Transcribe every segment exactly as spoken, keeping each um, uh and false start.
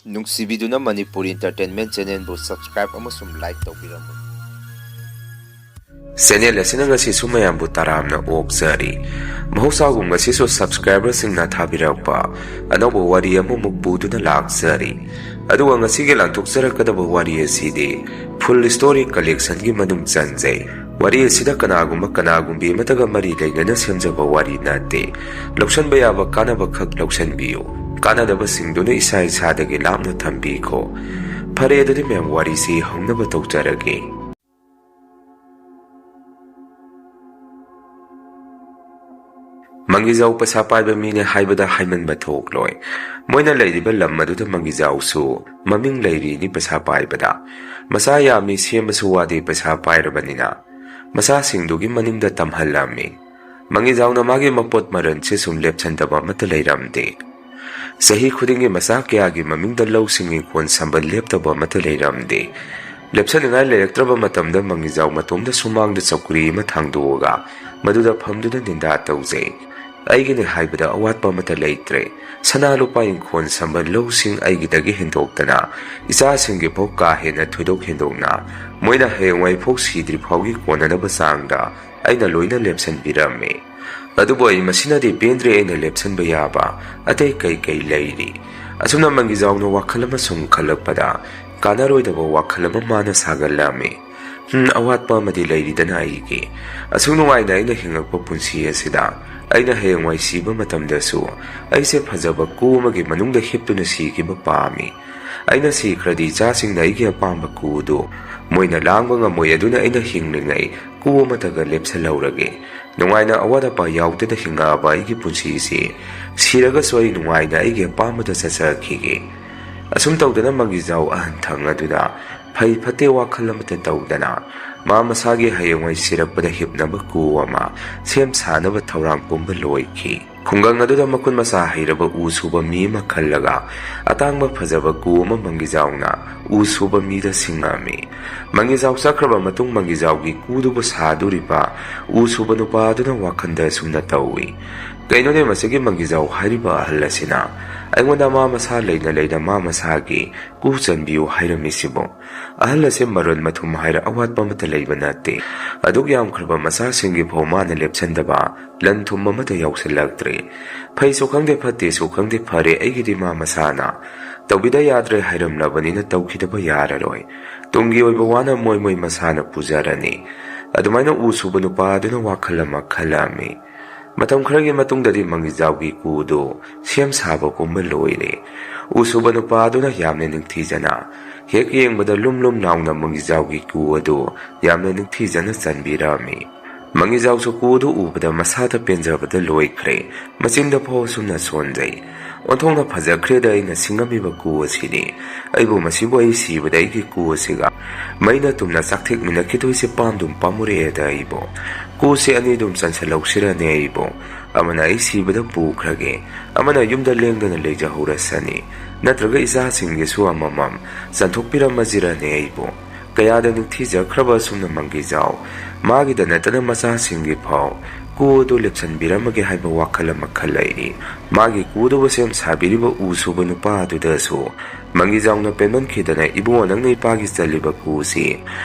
ꯅꯨꯡꯁꯤꯕꯤꯗꯨꯅ Manipur Entertainment Channelꯕꯨ subscribe ꯑꯃꯁꯨꯡ like ꯇꯧꯕꯤꯔꯝꯃꯨ꯫ Channel ꯑꯁꯤꯅ ꯉꯁꯤꯁꯨ ꯃꯌꯥꯝꯕꯨ ꯇꯔꯥꯝꯅ ꯑꯣꯛꯆꯔꯤ꯫ ꯃꯍꯧꯁꯥꯒꯨꯝ ꯉꯁꯤꯁꯨ subscriberꯁꯤꯡꯅ ꯊꯥꯕꯤꯔꯛꯄ ꯑꯅꯧꯕ ꯋꯥꯔꯤ ꯑꯃꯃꯨꯛ ꯄꯨꯗꯨꯅ ꯂꯥꯛꯆꯔꯤ꯫ ꯑꯗꯨꯒ ꯉꯁꯤꯒꯤ ꯂꯥꯟꯊꯣꯛꯆꯔꯛꯀꯗꯕ ꯋꯥꯔꯤ ꯑꯁꯤꯗꯤ full story collectionꯒꯤ ꯃꯅꯨꯡ ꯆꯟꯖꯩ꯫ ꯋꯥꯔꯤ ꯑꯁꯤꯗ ꯀꯅꯥꯒꯨꯝꯕ ꯀꯅꯥꯒꯨꯝꯕꯤ ꯑꯃꯠꯇꯒ ꯃꯔꯤ ꯂꯩꯅꯅ ꯁꯦꯝꯖꯕ ꯋꯥꯔꯤ ꯅꯠꯇꯦ꯫ ꯂꯧꯁꯟꯕ ꯌꯥꯕ ꯀꯥꯟꯅꯕ ꯈꯛ ꯂꯧꯁꯟꯕꯤꯌꯨ꯫ ꯀꯥꯟꯅꯗꯕꯁꯤꯡꯗꯨꯅ ꯏꯁꯥ ꯏꯁꯥꯗꯒꯤ ꯂꯥꯞꯅ ꯊꯝꯕꯤꯈꯣ꯫ ꯐꯔꯦ, ꯑꯗꯨꯗꯤ ꯃꯌꯥꯝ ꯋꯥꯔꯤꯁꯤ ꯍꯧꯅꯕ ꯇꯧꯖꯔꯒꯦ꯫ ꯃꯪꯒꯤꯖꯥꯎ ꯄꯩꯁꯥ ꯄꯥꯏꯕ ꯃꯤꯅꯦ ꯍꯥꯏꯕꯗ ꯍꯥꯏꯃꯟꯕ ꯊꯣꯛꯂꯣꯏ꯫ ꯃꯣꯏꯅ ꯂꯩꯔꯤꯕ ꯂꯝ ꯑꯗꯨꯗ ꯃꯪꯒꯤꯖꯥꯎꯁꯨ ꯃꯃꯤꯡ ꯂꯩꯔꯤꯅꯤ ꯄꯩꯁꯥ ꯄꯥꯏꯕꯗ꯫ ꯃꯆꯥ ꯌꯥꯝꯃꯤ, ꯁꯦꯝꯕꯁꯨ ꯋꯥꯗꯦ ꯄꯩꯁꯥ ꯄꯥꯏꯔꯕꯅꯤꯅ꯫ ꯃꯆꯥꯁꯤꯡꯗꯨꯒꯤ ꯃꯅꯤꯡꯗ ꯇꯝꯍꯜꯂꯝꯃꯤ꯫ ꯃꯪꯒꯤꯖꯥꯎꯅ ꯃꯥꯒꯤ ꯃꯄꯣꯠ ꯃꯔꯜꯁꯦ ꯁꯨꯝ ꯂꯦꯞꯁꯟꯗꯕ ꯑꯃꯠꯇ ꯂꯩꯔꯝꯗꯦ꯫ ꯆꯍꯤ ꯈꯨꯗꯤꯡꯒꯤ ꯃꯆꯥ ꯀꯌꯥꯒꯤ ꯃꯃꯤꯡꯗ ꯂꯧꯁꯤꯡ ꯏꯪꯈꯣꯜ ꯁꯝꯕꯜ ꯂꯦꯞꯇꯕ ꯑꯃꯠꯇ ꯂꯩꯔꯝꯗꯦ꯫ ꯂꯦꯞꯁꯟꯅꯤꯡꯉꯥꯏ ꯂꯩꯔꯛꯇ꯭ꯔꯕ ꯃꯇꯝꯗ ꯃꯪꯒꯤꯖꯥꯎ ꯃꯇꯣꯝꯗ ꯁꯨꯃꯥꯡꯗ ꯆꯧꯀ꯭ꯔꯤ ꯑꯃ ꯊꯥꯡꯗꯣꯛꯑꯒ ꯃꯗꯨꯗ ꯐꯝꯗꯨꯅ ꯅꯤꯟꯗꯥ ꯇꯧꯖꯩ꯫ ꯑꯩꯒꯤꯅꯦ ꯍꯥꯏꯕꯗ ꯑꯋꯥꯠꯄ ꯑꯃꯠꯇ ꯂꯩꯇ꯭ꯔꯦ꯫ ꯁꯅꯥ ꯂꯨꯄꯥ ꯏꯪꯈꯣꯜ ꯁꯝꯕꯜ ꯂꯧꯁꯤꯡ ꯑꯩꯒꯤꯗꯒꯤ ꯍꯦꯟꯗꯣꯛꯇꯅ ꯏꯆꯥꯁꯤꯡꯒꯤ ꯐꯥꯎ ꯀꯥ ꯍꯦꯟꯅ ꯊꯣꯏꯗꯣꯛ ꯍꯦꯟꯗꯣꯛꯅ ꯃꯣꯏꯅ ꯍꯌꯦꯡꯋꯥꯏ ꯐꯥꯎ ꯁꯤꯗ꯭ꯔꯤ ꯐꯥꯎꯒꯤ ꯀꯣꯟꯅꯅꯕ ꯆꯥꯡꯗ ꯑꯩꯅ ꯂꯣꯏꯅ ꯂꯦꯞꯁꯟꯕꯤꯔꯝꯃꯤ꯫ ꯑꯗꯨꯕꯨ ꯑꯩ ꯃꯁꯤꯅꯗꯤ ꯄꯦꯟꯗ꯭ꯔꯦ, ꯑꯩꯅ ꯂꯦꯞꯁꯟꯕ ꯌꯥꯕ ꯑꯇꯩ ꯀꯩ ꯀꯩ ꯂꯩꯔꯤ? ꯑꯁꯨꯝꯅ ꯃꯪꯒꯤꯖꯥꯎꯅ ꯋꯥꯈꯜ ꯑꯃ ꯁꯨꯝ ꯈꯜꯂꯛꯄꯗ ꯀꯥꯟꯅꯔꯣꯏꯗꯕ ꯋꯥꯈꯜ ꯑꯃ ꯃꯥꯅ ꯁꯥꯒꯠꯂꯝꯃꯤ꯫ "ꯍꯝ, ꯑꯋꯥꯠꯄ ꯑꯃꯗꯤ ꯂꯩꯔꯤꯗꯅ ꯑꯩꯒꯤ꯫ ꯑꯁꯨꯛ ꯅꯨꯡꯉꯥꯏꯅ ꯑꯩꯅ ꯍꯤꯡꯉꯛꯄ ꯄꯨꯟꯁꯤ ꯑꯁꯤꯗ ꯑꯩꯅ ꯍꯌꯦꯡꯋꯥꯏ ꯁꯤꯕ ꯃꯇꯝꯗꯁꯨ ꯑꯩꯁꯦ ꯐꯖꯕ ꯀꯨ ꯑꯃꯒꯤ ꯃꯅꯨꯡꯗ ꯍꯤꯞꯇꯨꯅ ꯁꯤꯈꯤꯕ ꯄꯥꯝꯃꯤ꯫ ꯑꯩꯅ ꯁꯤꯈ꯭ꯔꯗꯤ ꯏꯆꯥꯁꯤꯡꯅ ꯑꯩꯒꯤ ꯑꯄꯥꯝꯕ ꯀꯨꯗꯨ ꯃꯣꯏꯅ ꯂꯥꯡꯕ ꯉꯝꯃꯣꯏ, ꯑꯗꯨꯅ ꯑꯩꯅ ꯍꯤꯡꯂꯤꯉꯩ ꯀꯨ ꯑꯃꯠꯇꯒ ꯂꯦꯞꯁꯜꯍꯧꯔꯒꯦ꯫ ꯅꯨꯡꯉꯥꯏꯅ ꯑꯋꯥꯠ ꯑꯄꯥ ꯌꯥꯎꯗꯅ ꯍꯤꯡꯉꯛꯑꯕ ꯑꯩꯒꯤ ꯄꯨꯟꯁꯤꯁꯤ ꯁꯤꯔꯒꯁꯨ ꯑꯩ ꯅꯨꯡꯉꯥꯏꯅ ꯑꯩꯒꯤ ꯑꯄꯥꯝꯕꯗ ꯆꯠꯆꯈꯤꯒꯦ꯫" ꯑꯁꯨꯝ ꯇꯧꯗꯅ ꯃꯪꯒꯤꯖꯥꯎ ꯑꯍꯟ ꯊꯪ ꯑꯗꯨꯅ ꯐꯩ ꯐꯠꯇꯦ ꯋꯥꯈꯜ ꯑꯃꯠꯇ ꯇꯧꯗꯅ ꯃꯥ ꯃꯁꯥꯒꯤ ꯍꯌꯦꯡꯋꯥꯏ ꯁꯤꯔꯛꯄꯗ ꯍꯤꯞꯅꯕ ꯀꯨ ꯑꯃ ꯁꯦꯝ ꯁꯥꯅꯕ ꯊꯧꯔꯥꯡ ꯄꯨꯝꯕ ꯂꯣꯏꯈꯤ꯫ ꯈꯨꯡꯒꯪ ꯑꯗꯨꯗ ꯃꯈꯨꯠ ꯃꯁꯥ ꯍꯩꯔꯕ ꯎ ꯁꯨꯕ ꯃꯤ ꯑꯃ ꯈꯜꯂꯒ ꯑꯇꯥꯡꯕ ꯐꯖꯕ ꯀꯨ ꯑꯃ ꯃꯪꯒꯤꯖꯥꯎꯅ ꯎ ꯁꯨꯕ ꯃꯤꯗ ꯁꯤꯡꯉꯝꯃꯤ꯫ ꯃꯪꯒꯤꯖꯥꯎ ꯆꯠꯈ꯭ꯔꯕ ꯃꯇꯨꯡ ꯃꯪꯒꯤꯖꯥꯎꯒꯤ ꯀꯨꯗꯨꯕꯨ ꯁꯥꯗꯣꯔꯤꯕ ꯎ ꯁꯨꯕ ꯅꯨꯄꯥ ꯑꯗꯨꯅ ꯋꯥꯈꯜꯗ ꯑꯁꯨꯝꯅ ꯇꯧꯏ, "ꯀꯩꯅꯣꯅꯦ ꯃꯁꯤꯒꯤ ꯃꯪꯒꯤꯖꯥꯎ ꯍꯥꯏꯔꯤꯕ ꯑꯍꯜ ꯑꯁꯤꯅ ꯑꯩꯉꯣꯟꯗ ꯃꯥ ꯃꯁꯥ ꯂꯩꯅ ꯂꯩꯅ ꯃꯥ ꯃꯁꯥꯒꯤ ꯀꯨ ꯆꯟꯕꯤꯌꯨ ꯍꯥꯏꯔꯝꯃꯤꯁꯤꯕꯨ?" ꯑꯍꯜ ꯑꯁꯦ ꯃꯔꯣꯟ ꯃꯊꯨꯝ ꯍꯥꯏꯔ ꯑꯋꯥꯠꯄ ꯑꯃꯠꯇ ꯂꯩꯕ ꯅꯠꯇꯦ꯫ ꯑꯗꯨꯛ ꯌꯥꯝꯈ꯭ꯔꯕ ꯃꯆꯥꯁꯤꯡꯒꯤ ꯐꯥꯎ ꯃꯥꯅ ꯂꯦꯞꯁꯟꯗꯕ ꯂꯟ ꯊꯨꯝ ꯑꯃꯠꯇ ꯌꯥꯎꯁꯜꯂꯛꯇ꯭ꯔꯦ꯫ ꯐꯩꯁꯨ ꯈꯪꯗꯦ, ꯐꯠꯇꯦꯁꯨ ꯈꯪꯗꯦ, ꯐꯔꯦ ꯑꯩꯒꯤꯗꯤ ꯃꯥ ꯃꯁꯥꯅ ꯇꯧꯕꯤꯗ ꯌꯥꯗ꯭ꯔꯦ ꯍꯥꯏꯔꯝꯂꯕꯅꯤꯅ ꯇꯧꯈꯤꯗꯕ ꯌꯥꯔꯔꯣꯏ꯫ ꯇꯨꯡꯒꯤ ꯑꯣꯏꯕ ꯋꯥꯅ ꯃꯣꯏ ꯃꯣꯏ ꯃꯁꯥꯅ ꯄꯨꯖꯔꯅꯤ꯫ ꯑꯗꯨꯃꯥꯏꯅ ꯎ ꯁꯨꯕ ꯅꯨꯄꯥ ꯑꯗꯨꯅ ꯋꯥꯈꯜ ꯑꯃ ꯈꯜꯂꯝꯃꯤ꯫ ꯃꯇꯝ ꯈꯔꯒꯤ ꯃꯇꯨꯡꯗꯗꯤ ꯃꯪꯒꯤꯖꯥꯎꯒꯤ ꯀꯨꯗꯨ ꯁꯦꯝ ꯁꯥꯕ ꯄꯨꯝꯕ ꯂꯣꯏꯔꯦ꯫ ꯎ ꯁꯨꯕ ꯅꯨꯄꯥ ꯑꯗꯨꯅ ꯌꯥꯝꯅ ꯅꯤꯡꯊꯤꯖꯅ, ꯍꯦꯛ ꯌꯦꯡꯕꯗ ꯂꯨꯝ ꯂꯨꯝ ꯂꯥꯎꯅ ꯃꯪꯒꯤꯖꯥꯎꯒꯤ ꯀꯨ ꯑꯗꯨ ꯌꯥꯝꯅ ꯅꯤꯡꯊꯤꯖꯅ ꯆꯟꯕꯤꯔꯝꯃꯤ꯫ ꯃꯪꯒꯤꯖꯥꯎꯁꯨ ꯀꯨ ꯑꯗꯨ ꯎꯕꯗ ꯃꯁꯥꯗ ꯄꯦꯟꯖꯕꯗ ꯂꯣꯏꯈ꯭ꯔꯦ꯫ ꯃꯆꯤꯟꯗ ꯐꯥꯎ ꯑꯁꯨꯝꯅ ꯁꯣꯟꯖꯩ, "ꯑꯣꯟꯊꯣꯛꯅ ꯐꯖꯈ꯭ꯔꯦꯗ ꯑꯩꯅ ꯁꯤꯡꯉꯝꯃꯤꯕ ꯀꯨ ꯑꯁꯤꯗꯤ꯫ ꯑꯩꯕꯨ ꯃꯁꯤꯕꯨ ꯑꯩ ꯁꯤꯕꯗ ꯑꯩꯒꯤ ꯀꯨ ꯑꯁꯤꯒ ꯃꯩꯅ ꯇꯨꯝꯅ ꯆꯥꯛꯊꯦꯛꯃꯤꯟꯅꯈꯤꯗꯣꯏꯁꯦ ꯄꯥꯝꯗꯨꯝ ꯄꯥꯝꯃꯨꯔꯛꯑꯦꯗ ꯑꯩꯕꯨ꯫ ꯀꯨꯁꯦ ꯑꯅꯤꯗꯨꯝ ꯆꯟꯁꯜꯍꯧꯁꯤꯔꯅꯦ ꯑꯩꯕꯨ꯫ ꯑꯃꯅ ꯑꯩ ꯁꯤꯕꯗ ꯄꯨꯈ꯭ꯔꯒꯦ, ꯑꯃꯅ ꯌꯨꯝꯗ ꯂꯦꯡꯗꯅ ꯂꯩꯖꯍꯧꯔꯁꯅꯤ꯫ ꯅꯠꯇ꯭ꯔꯒ ꯏꯆꯥꯁꯤꯡꯒꯤꯁꯨ ꯑꯃꯃꯝ ꯆꯟꯊꯣꯛꯄꯤꯔꯝꯃꯁꯤꯔꯅꯦ ꯑꯩꯕꯨ꯫" ꯀꯌꯥꯗ ꯅꯤꯡꯊꯤꯖꯈ꯭ꯔꯕ ꯑꯁꯨꯝꯅ ꯃꯪꯒꯤꯖꯥꯎ꯫ ꯃꯥꯒꯤꯗ ꯅꯠꯇꯅ ꯃꯆꯥꯁꯤꯡꯒꯤ ꯐꯥꯎ ꯀꯨ ꯑꯗꯨ ꯂꯦꯞꯁꯟꯕꯤꯔꯝꯃꯒꯦ ꯍꯥꯏꯕ ꯋꯥꯈꯜ ꯑꯃ ꯈꯜꯂꯛꯏ꯫ ꯃꯥꯒꯤ ꯀꯨꯗꯨꯕꯨ ꯁꯦꯝ ꯁꯥꯕꯤꯔꯤꯕ ꯎ ꯁꯨꯕ ꯅꯨꯄꯥ ꯑꯗꯨꯗꯁꯨ ꯃꯪꯒꯤꯖꯥꯎꯅ ꯄꯦꯟꯃꯟꯈꯤꯗꯅ, "ꯏꯕꯨꯡꯉꯣ, ꯅꯪꯅ ꯏꯄꯥꯒꯤ ꯆꯜꯂꯤꯕ ꯀꯨꯁꯤ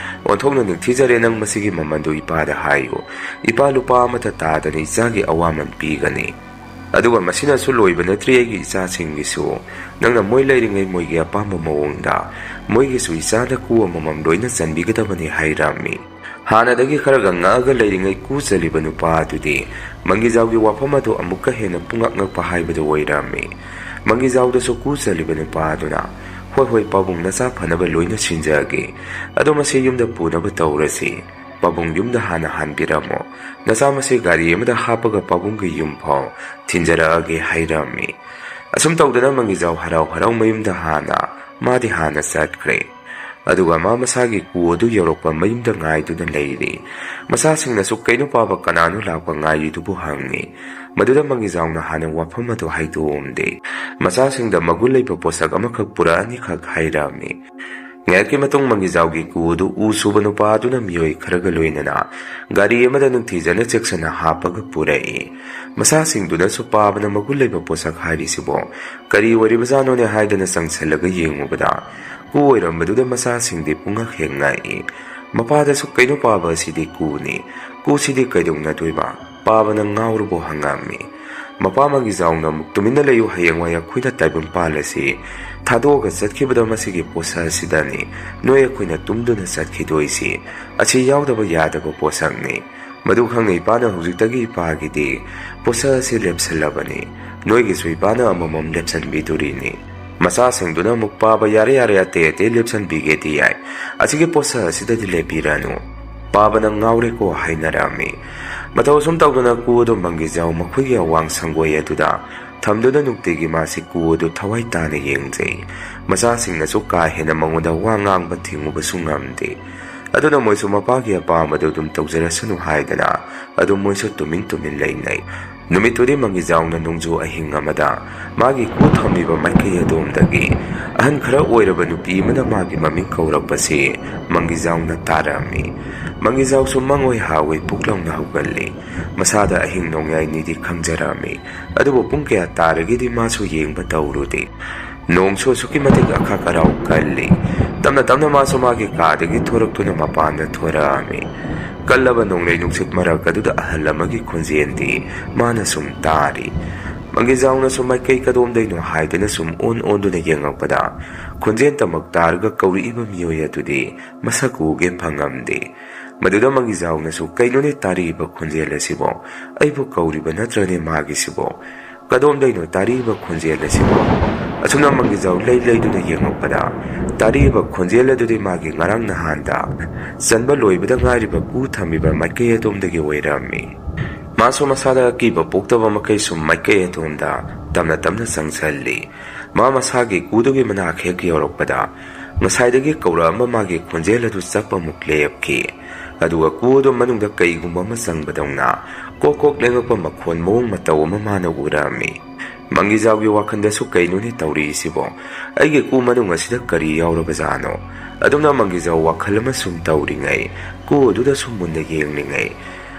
ꯑꯣꯟꯊꯣꯛꯅ ꯅꯤꯡꯊꯤꯖꯔꯦ, ꯅꯪ ꯃꯁꯤꯒꯤ ꯃꯃꯜꯗꯨ ꯏꯄꯥꯗ ꯍꯥꯏꯌꯨ꯫ ꯏꯄꯥ ꯂꯨꯄꯥ ꯑꯃꯠꯇ ꯇꯥꯗꯅ ꯏꯆꯥꯒꯤ ꯑꯋꯥꯃꯟ ꯄꯤꯒꯅꯤ꯫ ꯑꯗꯨꯒ ꯃꯁꯤꯅꯁꯨ ꯂꯣꯏꯕ ꯅꯠꯇ꯭ꯔꯤ, ꯑꯩꯒꯤ ꯏꯆꯥꯁꯤꯡꯒꯤꯁꯨ ꯅꯪꯅ ꯃꯣꯏ ꯂꯩꯔꯤꯉꯩ ꯃꯣꯏꯒꯤ ꯑꯄꯥꯝꯕ ꯃꯑꯣꯡꯗ ꯃꯣꯏꯒꯤꯁꯨ ꯏꯆꯥꯅ ꯀꯨ ꯑꯃꯃꯝ ꯂꯣꯏꯅ ꯆꯟꯕꯤꯒꯗꯕꯅꯤ" ꯍꯥꯏꯔꯝꯃꯤ꯫ ꯍꯥꯟꯅꯗꯒꯤ ꯈꯔꯒ ꯉꯛꯑꯒ ꯂꯩꯔꯤꯉꯩ ꯀꯨ ꯆꯜꯂꯤꯕ ꯅꯨꯄꯥ ꯑꯗꯨꯗꯤ ꯃꯪꯒꯤꯖꯥꯎꯒꯤ ꯋꯥꯐꯝ ꯑꯗꯨ ꯑꯃꯨꯛꯀ ꯍꯦꯟꯅ ꯄꯨꯡꯉꯛ ꯉꯛꯄ ꯍꯥꯏꯕꯗꯨ ꯑꯣꯏꯔꯝꯃꯤ꯫ ꯃꯪꯒꯤꯖꯥꯎꯗꯁꯨ ꯀꯨ ꯆꯜꯂꯤꯕ ꯅꯨꯄꯥ ꯑꯗꯨꯅ, "ꯍꯣꯏ, ꯍꯣꯏ, ꯄꯥꯕꯨꯡ, ꯅꯆꯥ ꯐꯅꯕ ꯂꯣꯏꯅ ꯁꯤꯟꯖꯒꯦ꯫ ꯑꯗꯣ ꯃꯁꯤ ꯌꯨꯝꯗ ꯄꯨꯅꯕ ꯇꯧꯔꯁꯤ꯫ ꯄꯥꯕꯨꯡ ꯌꯨꯝꯗ ꯍꯥꯟꯅ ꯍꯟꯕꯤꯔꯝꯃꯣ꯫ ꯅꯆꯥ ꯃꯁꯤ ꯒꯥꯔꯤ ꯑꯃꯗ ꯍꯥꯞꯄꯒ ꯄꯥꯕꯨꯡꯒꯤ ꯌꯨꯝ ꯐꯥꯎ ꯊꯤꯟꯖꯔꯛꯑꯒꯦ" ꯍꯥꯏꯔꯝꯃꯤ꯫ ꯑꯁꯨꯝ ꯇꯧꯗꯅ ꯃꯪꯒꯤꯖꯥꯎ ꯍꯔꯥꯎ ꯍꯔꯥꯎ ꯃꯌꯨꯝꯗ ꯍꯥꯟꯅ ꯃꯥꯗꯤ ꯍꯥꯟꯅ ꯆꯠꯈ꯭ꯔꯦ꯫ ꯑꯗꯨꯒ ꯃꯥ ꯃꯁꯥꯒꯤ ꯀꯨ ꯑꯗꯨ ꯌꯧꯔꯛꯄ ꯃꯌꯨꯝꯗ ꯉꯥꯏꯗꯨꯅ ꯂꯩꯔꯤ꯫ ꯃꯆꯥꯁꯤꯡꯅꯁꯨ "ꯀꯩꯅꯣ ꯄꯥꯕ, ꯀꯅꯥꯅꯣ ꯂꯥꯛꯄ ꯉꯥꯏꯔꯤꯗꯨꯕꯨ?" ꯍꯪꯉꯤ꯫ ꯃꯗꯨꯗ ꯃꯪꯒꯤꯖꯥꯎꯅ ꯍꯥꯟꯅ ꯋꯥꯐꯝ ꯑꯗꯨ ꯍꯥꯏꯗꯣꯛꯑꯝꯗꯦ꯫ ꯃꯆꯥꯁꯤꯡꯗ ꯃꯒꯨꯟ ꯂꯩꯕ ꯄꯣꯠꯁꯛ ꯑꯃꯈꯛ ꯄꯨꯔꯛꯑꯅꯤꯈꯛ ꯍꯥꯏꯔꯝꯃꯤ꯫ ꯉꯥꯏꯍꯥꯛꯀꯤ ꯃꯇꯨꯡ ꯃꯪꯒꯤꯖꯥꯎꯒꯤ ꯀꯨ ꯑꯗꯨ ꯎ ꯁꯨꯕ ꯅꯨꯄꯥ ꯑꯗꯨꯅ ꯃꯤꯑꯣꯏ ꯈꯔꯒ ꯂꯣꯏꯅꯅ ꯒꯥꯔꯤ ꯑꯃꯗ ꯅꯤꯡꯊꯤꯖꯅ ꯆꯦꯛꯁꯤꯟꯅ ꯍꯥꯞꯄꯒ ꯄꯨꯔꯛꯏ꯫ ꯃꯆꯥꯁꯤꯡꯗꯨꯅꯁꯨ "ꯄꯥꯕꯅ ꯃꯒꯨꯟ ꯂꯩꯕ ꯄꯣꯠꯁꯛ ꯍꯥꯏꯔꯤꯁꯤꯕꯣ ꯀꯔꯤ ꯑꯣꯏꯔꯤꯕꯖꯥꯠꯅꯣꯅꯦ?" ꯍꯥꯏꯗꯅ ꯆꯪꯁꯤꯜꯂꯒ ꯌꯦꯡꯉꯨꯕꯗ, ꯀꯨ ꯑꯣꯏꯔꯝꯕꯗꯨꯗ ꯃꯆꯥꯁꯤꯡꯗꯤ ꯄꯨꯡꯉꯛ ꯍꯦꯛ ꯉꯛꯏ꯫ ꯃꯄꯥꯗꯁꯨ "ꯀꯩꯅꯣ ꯄꯥꯕ ꯑꯁꯤꯗꯤ ꯀꯨꯅꯤ, ꯀꯨꯁꯤꯗꯤ ꯀꯩꯗꯧꯅꯗꯣꯏꯕ? ꯄꯥꯕꯅ ꯉꯥꯎꯔꯕꯣ?" ꯍꯪꯉꯝꯃꯤ꯫ ꯃꯄꯥ ꯃꯪꯒꯤꯖꯥꯎꯅ ꯑꯃꯨꯛ "ꯇꯨꯃꯤꯟꯅ ꯂꯩꯌꯨ, ꯍꯌꯦꯡꯋꯥꯏ ꯑꯩꯈꯣꯏꯅ ꯇꯥꯏꯕꯪꯄꯥꯜ ꯑꯁꯤ ꯊꯥꯗꯣꯛꯑꯒ ꯆꯠꯈꯤꯕꯗ ꯃꯁꯤꯒꯤ ꯄꯣꯠꯁꯛ ꯑꯁꯤꯗꯅꯤ ꯅꯣꯏ ꯑꯩꯈꯣꯏꯅ ꯇꯨꯝꯗꯨꯅ ꯆꯠꯈꯤꯗꯣꯏꯁꯤ꯫ ꯑꯁꯤ ꯌꯥꯎꯗꯕ ꯌꯥꯗꯕ ꯄꯣꯠꯁꯛꯅꯤ꯫ ꯃꯗꯨ ꯈꯪꯅ ꯏꯄꯥꯅ ꯍꯧꯖꯤꯛꯇꯒꯤ ꯏꯄꯥꯒꯤꯗꯤ ꯄꯣꯠꯁꯛ ꯑꯁꯤ ꯂꯦꯞꯁꯤꯜꯂꯕꯅꯤ꯫ ꯅꯣꯏꯒꯤꯁꯨ ꯏꯄꯥꯅ ꯑꯃꯃꯝ ꯂꯦꯞꯁꯤꯟꯕꯤꯗꯨꯔꯤꯅꯤ꯫" ꯃꯆꯥꯁꯤꯡꯗꯨꯅ ꯑꯃꯨꯛ "ꯄꯥꯕ, ꯌꯥꯔꯦ, ꯌꯥꯔꯦ, ꯑꯇꯩ ꯑꯇꯩ ꯂꯦꯞꯁꯤꯟꯕꯤꯒꯦꯗꯤ ꯌꯥꯏ, ꯑꯁꯤꯒꯤ ꯄꯣꯠꯁꯛ ꯑꯁꯤꯗꯗꯤ ꯂꯦꯞꯄꯤꯔꯅꯨ꯫ ꯄꯥꯕꯅ ꯉꯥꯎꯔꯦꯀꯣ" ꯍꯥꯏꯅꯔꯝꯃꯤ꯫ ꯃꯇꯧ ꯑꯁꯨꯝ ꯇꯧꯗꯅ ꯀꯨ ꯑꯗꯨ ꯃꯪꯒꯤꯖꯥꯎ ꯃꯈꯣꯏꯒꯤ ꯑꯋꯥꯡ ꯁꯪꯒꯣꯏ ꯑꯗꯨꯗ ꯊꯝꯗꯨꯅ ꯅꯨꯡꯇꯤꯒꯤ ꯃꯥꯁꯤ ꯀꯨ ꯑꯗꯨ ꯊꯋꯥꯏ ꯇꯥꯅ ꯌꯦꯡꯖꯩ꯫ ꯃꯆꯥꯁꯤꯡꯅꯁꯨ ꯀꯥ ꯍꯦꯟꯅ ꯃꯉꯣꯟꯗ ꯋꯥ ꯉꯥꯡꯕ ꯊꯤꯡꯉꯨꯕꯁꯨ ꯉꯝꯗꯦ꯫ ꯑꯗꯨꯅ ꯃꯣꯏꯁꯨ ꯃꯄꯥꯒꯤ ꯑꯄꯥꯝꯕꯗꯨ ꯑꯗꯨꯝ ꯇꯧꯖꯔꯁꯅꯨ ꯍꯥꯏꯗꯅ ꯑꯗꯨꯝ ꯃꯣꯏꯁꯨ ꯇꯨꯃꯤꯟ ꯇꯨꯃꯤꯟ ꯂꯩꯅꯩ꯫ ꯅꯨꯃꯤꯠꯇꯨꯗꯤ ꯃꯪꯒꯤꯖꯥꯎꯅ ꯅꯣꯡꯖꯨ ꯑꯍꯤꯡ ꯑꯃꯗ ꯃꯥꯒꯤ ꯀꯨ ꯊꯝꯃꯤꯕ ꯃꯥꯏꯀꯩ ꯑꯗꯣꯝꯗꯒꯤ ꯑꯍꯟ ꯈꯔ ꯑꯣꯏꯔꯕ ꯅꯨꯄꯤ ꯑꯃꯅ ꯃꯥꯒꯤ ꯃꯃꯤꯡ ꯀꯧꯔꯛꯄꯁꯤ ꯃꯪꯒꯤꯖꯥꯎꯅ ꯇꯥꯔꯝꯃꯤ꯫ ꯃꯪꯒꯤꯖꯥꯎꯁꯨ ꯃꯪꯑꯣꯏ ꯍꯥꯑꯣꯏ ꯄꯨꯛ ꯂꯥꯎꯅ ꯍꯧꯒꯠꯂꯤ꯫ ꯃꯁꯥꯗ ꯑꯍꯤꯡ ꯅꯣꯡꯌꯥꯏꯅꯤꯗꯤ ꯈꯪꯖꯔꯝꯃꯤ꯫ ꯑꯗꯨꯕꯨ ꯄꯨꯡ ꯀꯌꯥ ꯇꯥꯔꯒꯦꯗꯤ ꯃꯥꯁꯨ ꯌꯦꯡꯕ ꯇꯧꯔꯨꯗꯦ꯫ ꯅꯣꯡꯁꯨ ꯑꯁꯨꯛꯀꯤ ꯃꯇꯤꯛ ꯑꯈꯥꯛ ꯑꯔꯥꯎ ꯀꯜꯂꯤ꯫ ꯇꯞꯅ ꯇꯞꯅ ꯃꯥꯁꯨ ꯃꯥꯒꯤ ꯀꯥꯗꯒꯤ ꯊꯣꯔꯛꯇꯨꯅ ꯃꯄꯥꯟꯗ ꯊꯣꯔꯛꯑꯝꯃꯤ꯫ ꯀꯜꯂꯕ ꯅꯣꯡꯂꯩ ꯅꯨꯡꯁꯤꯠ ꯃꯔꯛ ꯑꯗꯨꯗ ꯑꯍꯜ ꯑꯃꯒꯤ ꯈꯣꯟꯖꯦꯜꯗꯤ ꯃꯥꯅ ꯁꯨꯝ ꯇꯥꯔꯤ꯫ ꯃꯪꯒꯤꯖꯥꯎꯅꯁꯨ ꯃꯥꯏꯀꯩ ꯀꯗꯣꯝꯗꯩꯅꯣ ꯍꯥꯏꯗꯨꯅ ꯁꯨꯝ ꯑꯣꯟ ꯑꯣꯟꯗꯨꯅ ꯌꯦꯡꯉꯛꯄꯗ, ꯈꯣꯟꯖꯦꯜ ꯇꯃꯛ ꯇꯥꯔꯒ ꯀꯧꯔꯛꯏꯕ ꯃꯤꯑꯣꯏ ꯑꯗꯨꯗꯤ ꯃꯁꯛ ꯎꯒꯦ ꯐꯪꯉꯝꯗꯦ꯫ ꯃꯗꯨꯗ ꯃꯪꯒꯤꯖꯥꯎꯅꯁꯨ, "ꯀꯩꯅꯣꯅꯦ ꯇꯥꯔꯛꯏꯕ ꯈꯣꯟꯖꯦꯜ ꯑꯁꯤꯕꯣ? ꯑꯩꯕꯨ ꯀꯧꯔꯤꯕ ꯅꯠꯇ꯭ꯔꯅꯦ ꯃꯥꯒꯤꯁꯤꯕꯣ? ꯀꯗꯣꯝꯗꯩꯅꯣ ꯇꯥꯔꯛꯏꯕ ꯈꯣꯟꯖꯦꯜ ꯑꯁꯤꯕꯣ?" ꯑꯁꯨꯝꯅ ꯃꯪꯒꯤꯖꯥꯎ ꯂꯩ ꯂꯩꯗꯨꯅ ꯌꯦꯡꯉꯛꯄꯗ, ꯇꯥꯔꯛꯏꯕ ꯈꯣꯟꯖꯦꯜ ꯑꯗꯨꯗꯤ ꯃꯥꯒꯤ ꯉꯔꯥꯡ ꯅꯍꯥꯟꯗ ꯆꯟꯕ ꯂꯣꯏꯕꯗ ꯉꯥꯏꯔꯤꯕ ꯀꯨ ꯊꯝꯃꯤꯕ ꯃꯥꯏꯀꯩ ꯑꯗꯣꯝꯗꯒꯤ ꯑꯣꯏꯔꯝꯃꯤ꯫ ꯃꯥꯁꯨ ꯃꯁꯥꯗ ꯑꯀꯤꯕ ꯄꯣꯛꯇꯕ ꯃꯈꯩ ꯁꯨꯝ ꯃꯥꯏꯀꯩ ꯑꯗꯣꯝꯗ ꯇꯞꯅ ꯇꯞꯅ ꯆꯪꯁꯤꯜꯂꯤ꯫ ꯃꯥ ꯃꯁꯥꯒꯤ ꯀꯨꯗꯨꯒꯤ ꯃꯅꯥꯛ ꯍꯦꯛ ꯌꯧꯔꯛꯄꯗ, ꯉꯁꯥꯏꯗꯒꯤ ꯀꯧꯔꯛꯑꯝꯕ ꯃꯥꯒꯤ ꯈꯣꯟꯖꯦꯜ ꯑꯗꯨ ꯆꯞ ꯑꯃꯨꯛ ꯂꯦꯞꯈꯤ꯫ ꯑꯗꯨꯒ ꯀꯨ ꯑꯗꯨ ꯃꯅꯨꯡꯗ ꯀꯩꯒꯨꯝꯕ ꯑꯃ ꯆꯪꯕꯗꯧꯅ ꯀꯣꯛ ꯀꯣꯛ ꯂꯦꯡꯉꯛꯄ ꯃꯈꯣꯟ ꯃꯑꯣꯡ ꯃꯇꯧ ꯑꯃ ꯃꯥꯅ ꯎꯔꯛꯑꯝꯃꯤ꯫ ꯃꯪꯒꯤꯖꯥꯎꯒꯤ ꯋꯥꯈꯜꯗꯁꯨ ꯀꯩꯅꯣꯅꯦ ꯇꯧꯔꯤꯁꯤꯕꯣ? ꯑꯩꯒꯤ ꯀꯨ ꯃꯅꯨꯡ ꯑꯁꯤꯗ ꯀꯔꯤ ꯌꯥꯎꯔꯕꯖꯥꯠꯅꯣ? ꯑꯗꯨꯝꯅ ꯃꯪꯒꯤꯖꯥꯎ ꯋꯥꯈꯜ ꯑꯃ ꯁꯨꯝ ꯇꯧꯔꯤꯉꯩ, ꯀꯨ ꯑꯗꯨꯗ ꯁꯨꯝ ꯃꯨꯟꯅ ꯌꯦꯡꯂꯤꯉꯩ,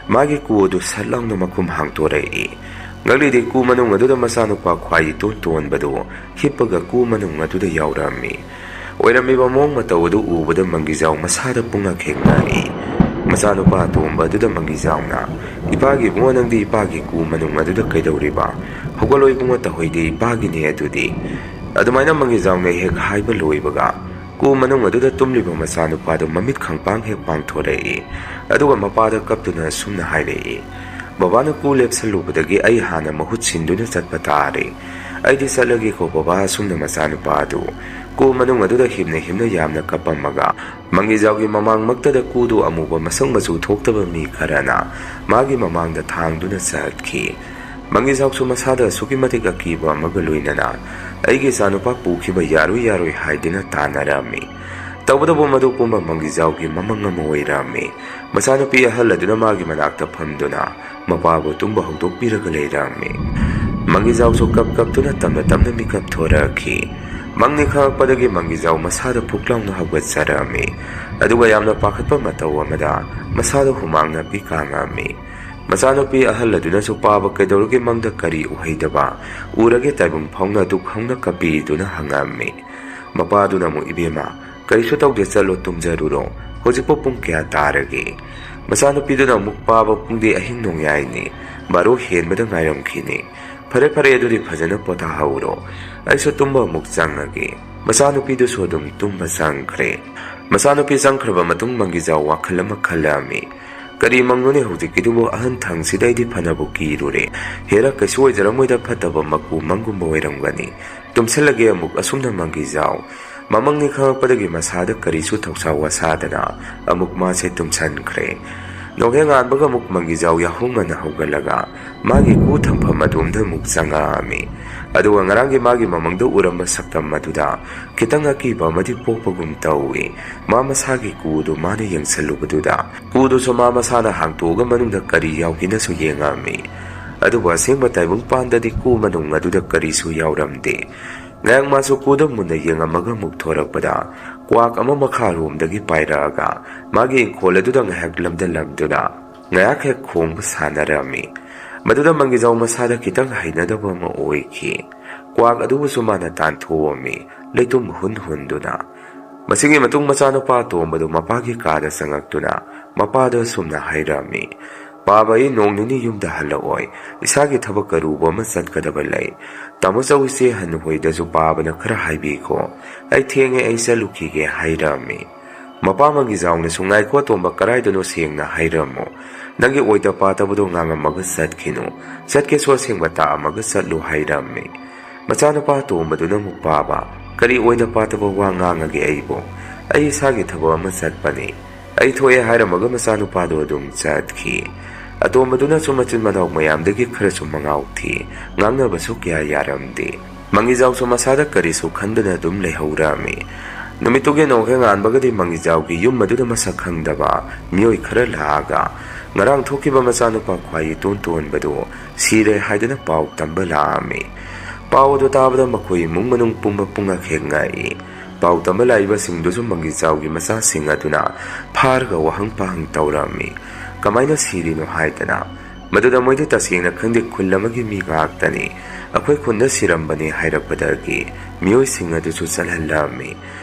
ꯃꯥꯒꯤ ꯀꯨ ꯑꯗꯨ ꯁꯠ ꯂꯥꯎꯅ ꯃꯈꯨꯝ ꯍꯥꯡꯇꯣꯔꯛꯏ꯫ ꯉꯛꯂꯤꯗꯤ ꯀꯨ ꯃꯅꯨꯡ ꯑꯗꯨꯗ ꯃꯆꯥꯅꯨꯄꯥ ꯈ꯭ꯋꯥꯏ ꯏꯇꯣꯟ ꯇꯣꯟꯕꯗꯨ ꯍꯤꯞꯄꯒ ꯀꯨ ꯃꯅꯨꯡ ꯑꯗꯨꯗ ꯌꯥꯎꯔꯝꯃꯤ꯫ ꯑꯣꯏꯔꯝꯃꯤꯕ ꯃꯑꯣꯡ ꯃꯇꯧ ꯑꯗꯨ ꯎꯕꯗ ꯃꯪꯒꯤꯖꯥꯎ ꯃꯁꯥꯗ ꯄꯨꯡꯉꯛ ꯍꯦꯛ ꯉꯛꯏ꯫ ꯃꯆꯥꯅꯨꯄꯥ ꯑꯇꯣꯝꯕ ꯑꯗꯨꯗ ꯃꯪꯒꯤꯖꯥꯎꯅ, "ꯏꯄꯥꯒꯤ ꯏꯕꯨꯡꯉꯣ, ꯅꯪꯗꯤ ꯏꯄꯥꯒꯤ ꯀꯨ ꯃꯅꯨꯡ ꯑꯗꯨꯗ ꯀꯩꯗꯧꯔꯤꯕ? ꯍꯧꯒꯠꯂꯣ ꯏꯕꯨꯡꯉꯣ, ꯇꯧꯍꯩꯗꯦ, ꯏꯄꯥꯒꯤꯅꯦ ꯑꯗꯨꯗꯤ"꯫ ꯑꯗꯨꯃꯥꯏꯅ ꯃꯪꯒꯤꯖꯥꯎꯅ ꯍꯦꯛ ꯍꯥꯏꯕ ꯂꯣꯏꯕꯒ, ꯀꯨ ꯃꯅꯨꯡ ꯑꯗꯨꯗ ꯇꯨꯝꯂꯤꯕ ꯃꯆꯥꯅꯨꯄꯥꯗꯨ ꯃꯃꯤꯠ ꯈꯪꯄꯥꯡ ꯍꯦꯛ ꯄꯥꯡꯊꯣꯔꯛꯏ꯫ ꯑꯗꯨꯒ ꯃꯄꯥꯗ ꯀꯞꯇꯨꯅ ꯑꯁꯨꯝꯅ ꯍꯥꯏꯔꯛꯏ, "ꯕꯕꯥꯅ ꯀꯨ ꯂꯦꯞꯁꯜꯂꯨꯕꯗꯒꯤ ꯑꯩ ꯍꯥꯟꯅ ꯃꯍꯨꯠ ꯁꯤꯟꯗꯨꯅ ꯆꯠꯄ ꯇꯥꯔꯦ꯫ ꯑꯩꯗꯤ ꯆꯠꯂꯒꯦꯀꯣ ꯕꯕꯥ", ꯑꯁꯨꯝꯅ ꯃꯆꯥꯅꯨꯄꯥ ꯑꯗꯨ ꯀꯨ ꯃꯅꯨꯡ ꯑꯗꯨꯗ ꯍꯤꯞꯅ ꯍꯤꯞꯅ ꯌꯥꯝꯅ ꯀꯞꯄꯝꯃꯒ, ꯃꯪꯒꯤꯖꯥꯎꯒꯤ ꯃꯃꯥꯡꯃꯛꯇꯗ ꯀꯨꯗꯨ ꯑꯃꯨꯕ ꯃꯁꯛ ꯃꯆꯨ ꯊꯣꯛꯇꯕ ꯃꯤ ꯈꯔꯅ ꯃꯥꯒꯤ ꯃꯃꯥꯡꯗ ꯊꯥꯡꯗꯨꯅ ꯆꯠꯈꯤ꯫ ꯃꯪꯒꯤꯖꯥꯎꯁꯨ ꯃꯁꯥꯗ ꯑꯁꯨꯛꯀꯤ ꯃꯇꯤꯛ ꯑꯀꯤꯕ ꯑꯃꯒ ꯂꯣꯏꯅꯅ "ꯑꯩꯒꯤ ꯏꯆꯥꯅꯨꯄꯥ ꯄꯨꯈꯤꯕ ꯌꯥꯔꯣꯏ, ꯌꯥꯔꯣꯏ" ꯍꯥꯏꯗꯨꯅ ꯇꯥꯟꯅꯔꯝꯃꯤ꯫ ꯇꯧꯕꯇꯕꯨ ꯃꯗꯨ ꯄꯨꯝꯕ ꯃꯪꯒꯤꯖꯥꯎꯒꯤ ꯃꯃꯪ ꯑꯃ ꯑꯣꯏꯔꯝꯃꯤ꯫ ꯃꯆꯥꯅꯨꯄꯤ ꯑꯍꯜ ꯑꯗꯨꯅ ꯃꯥꯒꯤ ꯃꯅꯥꯛꯇ ꯐꯝꯗꯨꯅ ꯃꯄꯥꯕꯨ ꯇꯨꯝꯕ ꯍꯧꯗꯣꯛꯄꯤꯔꯒ ꯂꯩꯔꯝꯃꯤ꯫ ꯃꯪꯒꯤꯖꯥꯎꯁꯨ ꯀꯞ ꯀꯞꯇꯨꯅ ꯇꯞꯅ ꯇꯞꯅ ꯃꯤꯀꯞ ꯊꯣꯔꯛꯈꯤ꯫ ꯃꯪ ꯅꯤꯡꯈꯠꯂꯛꯄꯗꯒꯤ ꯃꯪꯒꯤꯖꯥꯎ ꯃꯁꯥꯗ ꯐꯨꯛ ꯂꯥꯎꯅ ꯍꯧꯒꯠꯆꯔꯝꯃꯤ꯫ ꯑꯗꯨꯒ ꯌꯥꯝꯅ ꯄꯥꯈꯠꯄ ꯃꯇꯧ ꯑꯃꯗ ꯃꯁꯥꯗ ꯍꯨꯃꯥꯡ ꯅꯞꯄꯤ ꯀꯥꯡꯉꯝꯃꯤ꯫ ꯃꯆꯥꯅꯨꯄꯤ ꯑꯍꯜ ꯑꯗꯨꯅꯁꯨ ꯄꯥꯕ ꯀꯩꯗꯧꯔꯒꯦ ꯃꯪꯗ ꯀꯔꯤ ꯎꯍꯩꯗꯕ ꯎꯔꯒꯦ ꯇꯥꯏꯕꯪ ꯐꯥꯎꯅ ꯗꯨꯛ ꯍꯧꯅ ꯀꯞꯄꯤꯗꯨꯅ ꯍꯪꯉꯝꯃꯤ꯫ ꯃꯄꯥꯗꯨꯅ ꯑꯃꯨꯛ, "ꯏꯕꯦꯝꯃ, ꯀꯔꯤꯁꯨ ꯇꯧꯗꯦ, ꯆꯠꯂꯣ ꯇꯨꯝꯖꯔꯨꯔꯣ꯫ ꯍꯧꯖꯤꯛꯄꯨ ꯄꯨꯡ ꯀꯌꯥ ꯇꯥꯔꯒꯦ?" ꯃꯆꯥꯅꯨꯄꯤꯗꯨꯅ ꯑꯃꯨꯛ, "ꯄꯥꯕ ꯄꯨꯡꯗꯤ ꯑꯍꯤꯡ ꯅꯣꯡꯌꯥꯏꯅꯤ, ꯕꯥꯔꯣ ꯍꯦꯟꯕꯗ ꯉꯥꯏꯔꯝꯈꯤꯅꯤ꯫ ꯐꯔꯦ ꯐꯔꯦ, ꯑꯗꯨꯗꯤ ꯐꯖꯅ ꯄꯣꯊꯥꯍꯧꯔꯣ꯫ ꯑꯩꯁꯨ ꯇꯨꯝꯕ ꯑꯃꯨꯛ ꯆꯪꯉꯒꯦ"꯫ ꯃꯆꯥꯅꯨꯄꯤꯗꯨꯁꯨ ꯑꯗꯨꯝ ꯇꯨꯝꯕ ꯆꯪꯈ꯭ꯔꯦ꯫ ꯃꯆꯥꯅꯨꯄꯤ ꯆꯪꯈ꯭ꯔꯕ ꯃꯇꯨꯡ ꯃꯪꯒꯤꯖꯥꯎ ꯋꯥꯈꯜ ꯑꯃ ꯈꯜꯂꯝꯃꯤ꯫ "ꯀꯔꯤ ꯃꯪꯅꯣꯅꯦ ꯍꯧꯖꯤꯛꯀꯤꯗꯨꯕꯨ? ꯑꯍꯟ ꯊꯪꯁꯤꯗ ꯑꯩꯗꯤ ꯐꯅꯕꯨ ꯀꯤꯔꯨꯔꯦ꯫ ꯍꯦꯔꯥ, ꯀꯩꯁꯨ ꯑꯣꯏꯖꯔꯝꯃꯣꯏꯗ, ꯐꯠꯇꯕ ꯃꯀꯨ ꯃꯪꯒꯨꯝꯕ ꯑꯣꯏꯔꯝꯒꯅꯤ꯫ ꯇꯨꯝꯁꯤꯜꯂꯒꯦ ꯑꯃꯨꯛ", ꯑꯁꯨꯝꯅ ꯃꯪꯒꯤꯖꯥꯎ ꯃꯃꯪꯅꯤ ꯈꯪꯉꯛꯄꯗꯒꯤ ꯃꯁꯥꯗ ꯀꯔꯤꯁꯨ ꯊꯧꯁꯥ ꯋꯥꯁꯥꯗꯅ ꯑꯃꯨꯛ ꯃꯥꯁꯦ ꯇꯨꯝꯁꯟꯈ꯭ꯔꯦ꯫ ꯅꯣꯡꯍꯦꯛ ꯉꯥꯟꯕꯒ ꯑꯃꯨꯛ ꯃꯪꯒꯤꯖꯥꯎ ꯌꯥꯍꯧ ꯉꯟꯅ ꯍꯧꯒꯠꯂꯒ ꯃꯥꯒꯤ ꯀꯨ ꯊꯝꯐꯝ ꯑꯗꯣꯝꯗ ꯑꯃꯨꯛ ꯆꯪꯉꯛꯑꯝꯃꯤ꯫ ꯑꯗꯨꯒ ꯉꯔꯥꯡꯒꯤ ꯃꯥꯒꯤ ꯃꯃꯪꯗ ꯎꯔꯝꯕ ꯁꯛꯇꯝ ꯑꯗꯨꯗ ꯈꯤꯇꯪ ꯑꯀꯤꯕ ꯑꯃꯗꯤ ꯄꯣꯛꯄꯒꯨꯝ ꯇꯧꯏ꯫ ꯃꯥ ꯃꯁꯥꯒꯤ ꯀꯨꯗꯨ ꯃꯥꯅ ꯌꯦꯡꯁꯜꯂꯨꯕꯗꯨꯗ ꯀꯨꯗꯨꯁꯨ ꯃꯥ ꯃꯁꯥꯅ ꯍꯥꯡꯇꯣꯛꯑꯒ ꯃꯅꯨꯡꯗ ꯀꯔꯤ ꯌꯥꯎꯒꯦꯅꯁꯨ ꯌꯦꯡꯉꯛꯑꯝꯃꯤ꯫ ꯑꯗꯨꯕꯨ ꯑꯁꯦꯡꯕ ꯇꯥꯏꯕꯪꯄꯥꯟꯗꯗꯤ ꯀꯨ ꯃꯅꯨꯡ ꯑꯗꯨꯗ ꯀꯔꯤꯁꯨ ꯌꯥꯎꯔꯝꯗꯦ꯫ ꯉꯥꯏꯍꯥꯛ ꯃꯥꯁꯨ ꯀꯨꯗ ꯃꯨꯟꯅ ꯌꯦꯡꯉꯝꯃꯒ ꯑꯃꯨꯛ ꯊꯣꯔꯛꯄꯗ ꯀ꯭ꯋꯥꯛ ꯑꯃ ꯃꯈꯥꯔꯣꯝꯗꯒꯤ ꯄꯥꯏꯔꯛꯑꯒ ꯃꯥꯒꯤ ꯏꯪꯈꯣꯜ ꯑꯗꯨꯗ ꯉꯥꯏꯍꯥꯛ ꯂꯝꯗ ꯂꯝꯗꯨꯅ ꯉꯥꯏꯍꯥꯛ ꯍꯦꯛ ꯈꯣꯡꯕ ꯁꯥꯟꯅꯔꯝꯃꯤ꯫ ꯃꯗꯨꯗ ꯃꯪꯒꯤꯖꯥꯎ ꯃꯁꯥꯗ ꯈꯤꯇꯪ ꯍꯩꯅꯗꯕ ꯑꯃ ꯑꯣꯏꯈꯤ꯫ ꯀ꯭ꯋꯥꯛ ꯑꯗꯨꯕꯨꯁꯨ ꯃꯥꯅ ꯇꯥꯟꯊꯣꯛꯑꯝꯃꯤ, ꯂꯩꯇꯨꯝ ꯍꯨꯟ ꯍꯨꯟꯗꯨꯅ꯫ ꯃꯁꯤꯒꯤ ꯃꯇꯨꯡ ꯃꯆꯥꯅꯨꯄꯥ ꯑꯇꯣꯝꯕꯗꯨ ꯃꯄꯥꯒꯤ ꯀꯥꯗ ꯆꯪꯉꯛꯇꯨꯅ ꯃꯄꯥꯗ ꯑꯁꯨꯝꯅ ꯍꯥꯏꯔꯝꯃꯤ, "ꯄꯥꯕ, ꯑꯩ ꯅꯣꯡ ꯅꯤꯅꯤ ꯌꯨꯝꯗ ꯍꯜꯂꯛꯑꯣꯏ, ꯏꯁꯥꯒꯤ ꯊꯕꯛ ꯑꯔꯨꯕ ꯑꯃ ꯆꯠꯀꯗꯕ ꯂꯩ꯫ ꯇꯥꯃꯣ ꯆꯧ ꯏꯆꯦ ꯍꯟ ꯍꯣꯏꯗꯁꯨ ꯄꯥꯕꯅ ꯈꯔ ꯍꯥꯏꯕꯤꯈꯣ, ꯑꯩ ꯊꯦꯡꯉꯦ, ꯑꯩ ꯆꯠꯂꯨꯈꯤꯒꯦ" ꯍꯥꯏꯔꯝꯃꯤ꯫ ꯃꯄꯥ ꯃꯪꯒꯤꯖꯥꯎꯅꯁꯨ, "ꯉꯥꯏꯈꯣ ꯑꯇꯣꯝꯕ, ꯀꯔꯥꯏꯗꯅꯣ ꯁꯦꯡꯅ ꯍꯥꯏꯔꯝꯃꯣ꯫ ꯅꯪꯒꯤ ꯑꯣꯏꯗ ꯄꯥꯗꯕꯗꯣ ꯉꯥꯡꯉꯝꯃꯒ ꯆꯠꯈꯤꯅꯨ꯫ ꯆꯠꯀꯦꯁꯨ ꯑꯁꯦꯡꯕ ꯇꯥꯛꯑꯝꯃꯒ ꯆꯠꯂꯨ" ꯍꯥꯏꯔꯝꯃꯤ꯫ ꯃꯆꯥꯅꯨꯄꯥ ꯑꯇꯣꯝꯕꯗꯨꯅ ꯑꯃꯨꯛ, "ꯄꯥꯕ, ꯀꯔꯤ ꯑꯣꯏꯗ ꯄꯥꯗꯕ ꯋꯥ ꯉꯥꯡꯉꯒꯦ ꯑꯩꯕꯨ? ꯑꯩ ꯏꯁꯥꯒꯤ ꯊꯕꯛ ꯑꯃ ꯆꯠꯄꯅꯤ꯫ ꯑꯩ ꯊꯣꯛꯑꯦ" ꯍꯥꯏꯔꯝꯃꯒ ꯃꯆꯥꯅꯨꯄꯥꯗꯣ ꯑꯗꯨꯝ ꯆꯠꯈꯤ꯫ ꯑꯇꯣꯝꯕꯗꯨꯅꯁꯨ ꯃꯆꯤꯟ ꯃꯅꯥꯎ ꯃꯌꯥꯝꯗꯒꯤ ꯈꯔꯁꯨ ꯃꯉꯥꯎ ꯊꯤ, ꯉꯥꯡꯅꯕꯁꯨ ꯀꯌꯥ ꯌꯥꯔꯝꯗꯦ꯫ ꯃꯪꯒꯤꯖꯥꯎꯁꯨ ꯃꯁꯥꯗ ꯀꯔꯤꯁꯨ ꯈꯟꯗꯅ ꯑꯗꯨꯝ ꯂꯩꯍꯧꯔꯝꯃꯤ꯫ ꯅꯨꯃꯤꯠꯇꯨꯒꯤ ꯅꯣꯡꯍꯦꯛ ꯉꯥꯟꯕꯒꯗꯤ ꯃꯪꯒꯤꯖꯥꯎꯒꯤ ꯌꯨꯝ ꯑꯗꯨꯗ ꯃꯁꯛ ꯈꯪꯗꯕ ꯃꯤꯑꯣꯏ ꯈꯔ ꯂꯥꯛꯑꯒ ꯉꯔꯥꯡ ꯊꯣꯛꯈꯤꯕ ꯃꯆꯥꯅꯨꯄꯥ ꯈ꯭ꯋꯥꯏ ꯏꯇꯣꯟ ꯇꯣꯟꯕꯗꯨ ꯁꯤꯔꯦ ꯍꯥꯏꯗꯨꯅ ꯄꯥꯎ ꯇꯝꯕ ꯂꯥꯛꯑꯝꯃꯤ꯫ ꯄꯥꯎ ꯑꯗꯨ ꯇꯥꯕꯗ ꯃꯈꯣꯏ ꯏꯃꯨꯡ ꯃꯅꯨꯡ ꯄꯨꯝꯕ ꯄꯨꯡꯉꯛ ꯍꯦꯛ ꯉꯛꯏ꯫ ꯄꯥꯎ ꯇꯝꯕ ꯂꯥꯛꯏꯕꯁꯤꯡꯗꯨꯁꯨ ꯃꯪꯒꯤꯖꯥꯎꯒꯤ ꯃꯆꯥꯁꯤꯡ ꯑꯗꯨꯅ ꯐꯥꯔꯒ ꯋꯥꯍꯪ ꯄꯥꯍꯪ ꯇꯧꯔꯝꯃꯤ꯫ "ꯀꯃꯥꯏꯅ ꯁꯤꯔꯤꯅꯣ?" ꯍꯥꯏꯗꯅ꯫ ꯃꯗꯨꯗ ꯃꯣꯏꯗꯤ ꯇꯁꯦꯡꯅ ꯈꯪꯗꯦ, ꯈꯨꯜ ꯑꯃꯒꯤ ꯃꯤ ꯉꯥꯛꯇꯅꯤ, "ꯑꯩꯈꯣꯏ ꯈꯨꯟꯗ ꯁꯤꯔꯝꯕꯅꯤ" ꯍꯥꯏꯔꯛꯄꯗꯒꯤ ꯃꯤꯑꯣꯏꯁꯤꯡ ꯑꯗꯨꯁꯨ ꯆꯠꯍꯜꯂꯝꯃꯤ꯫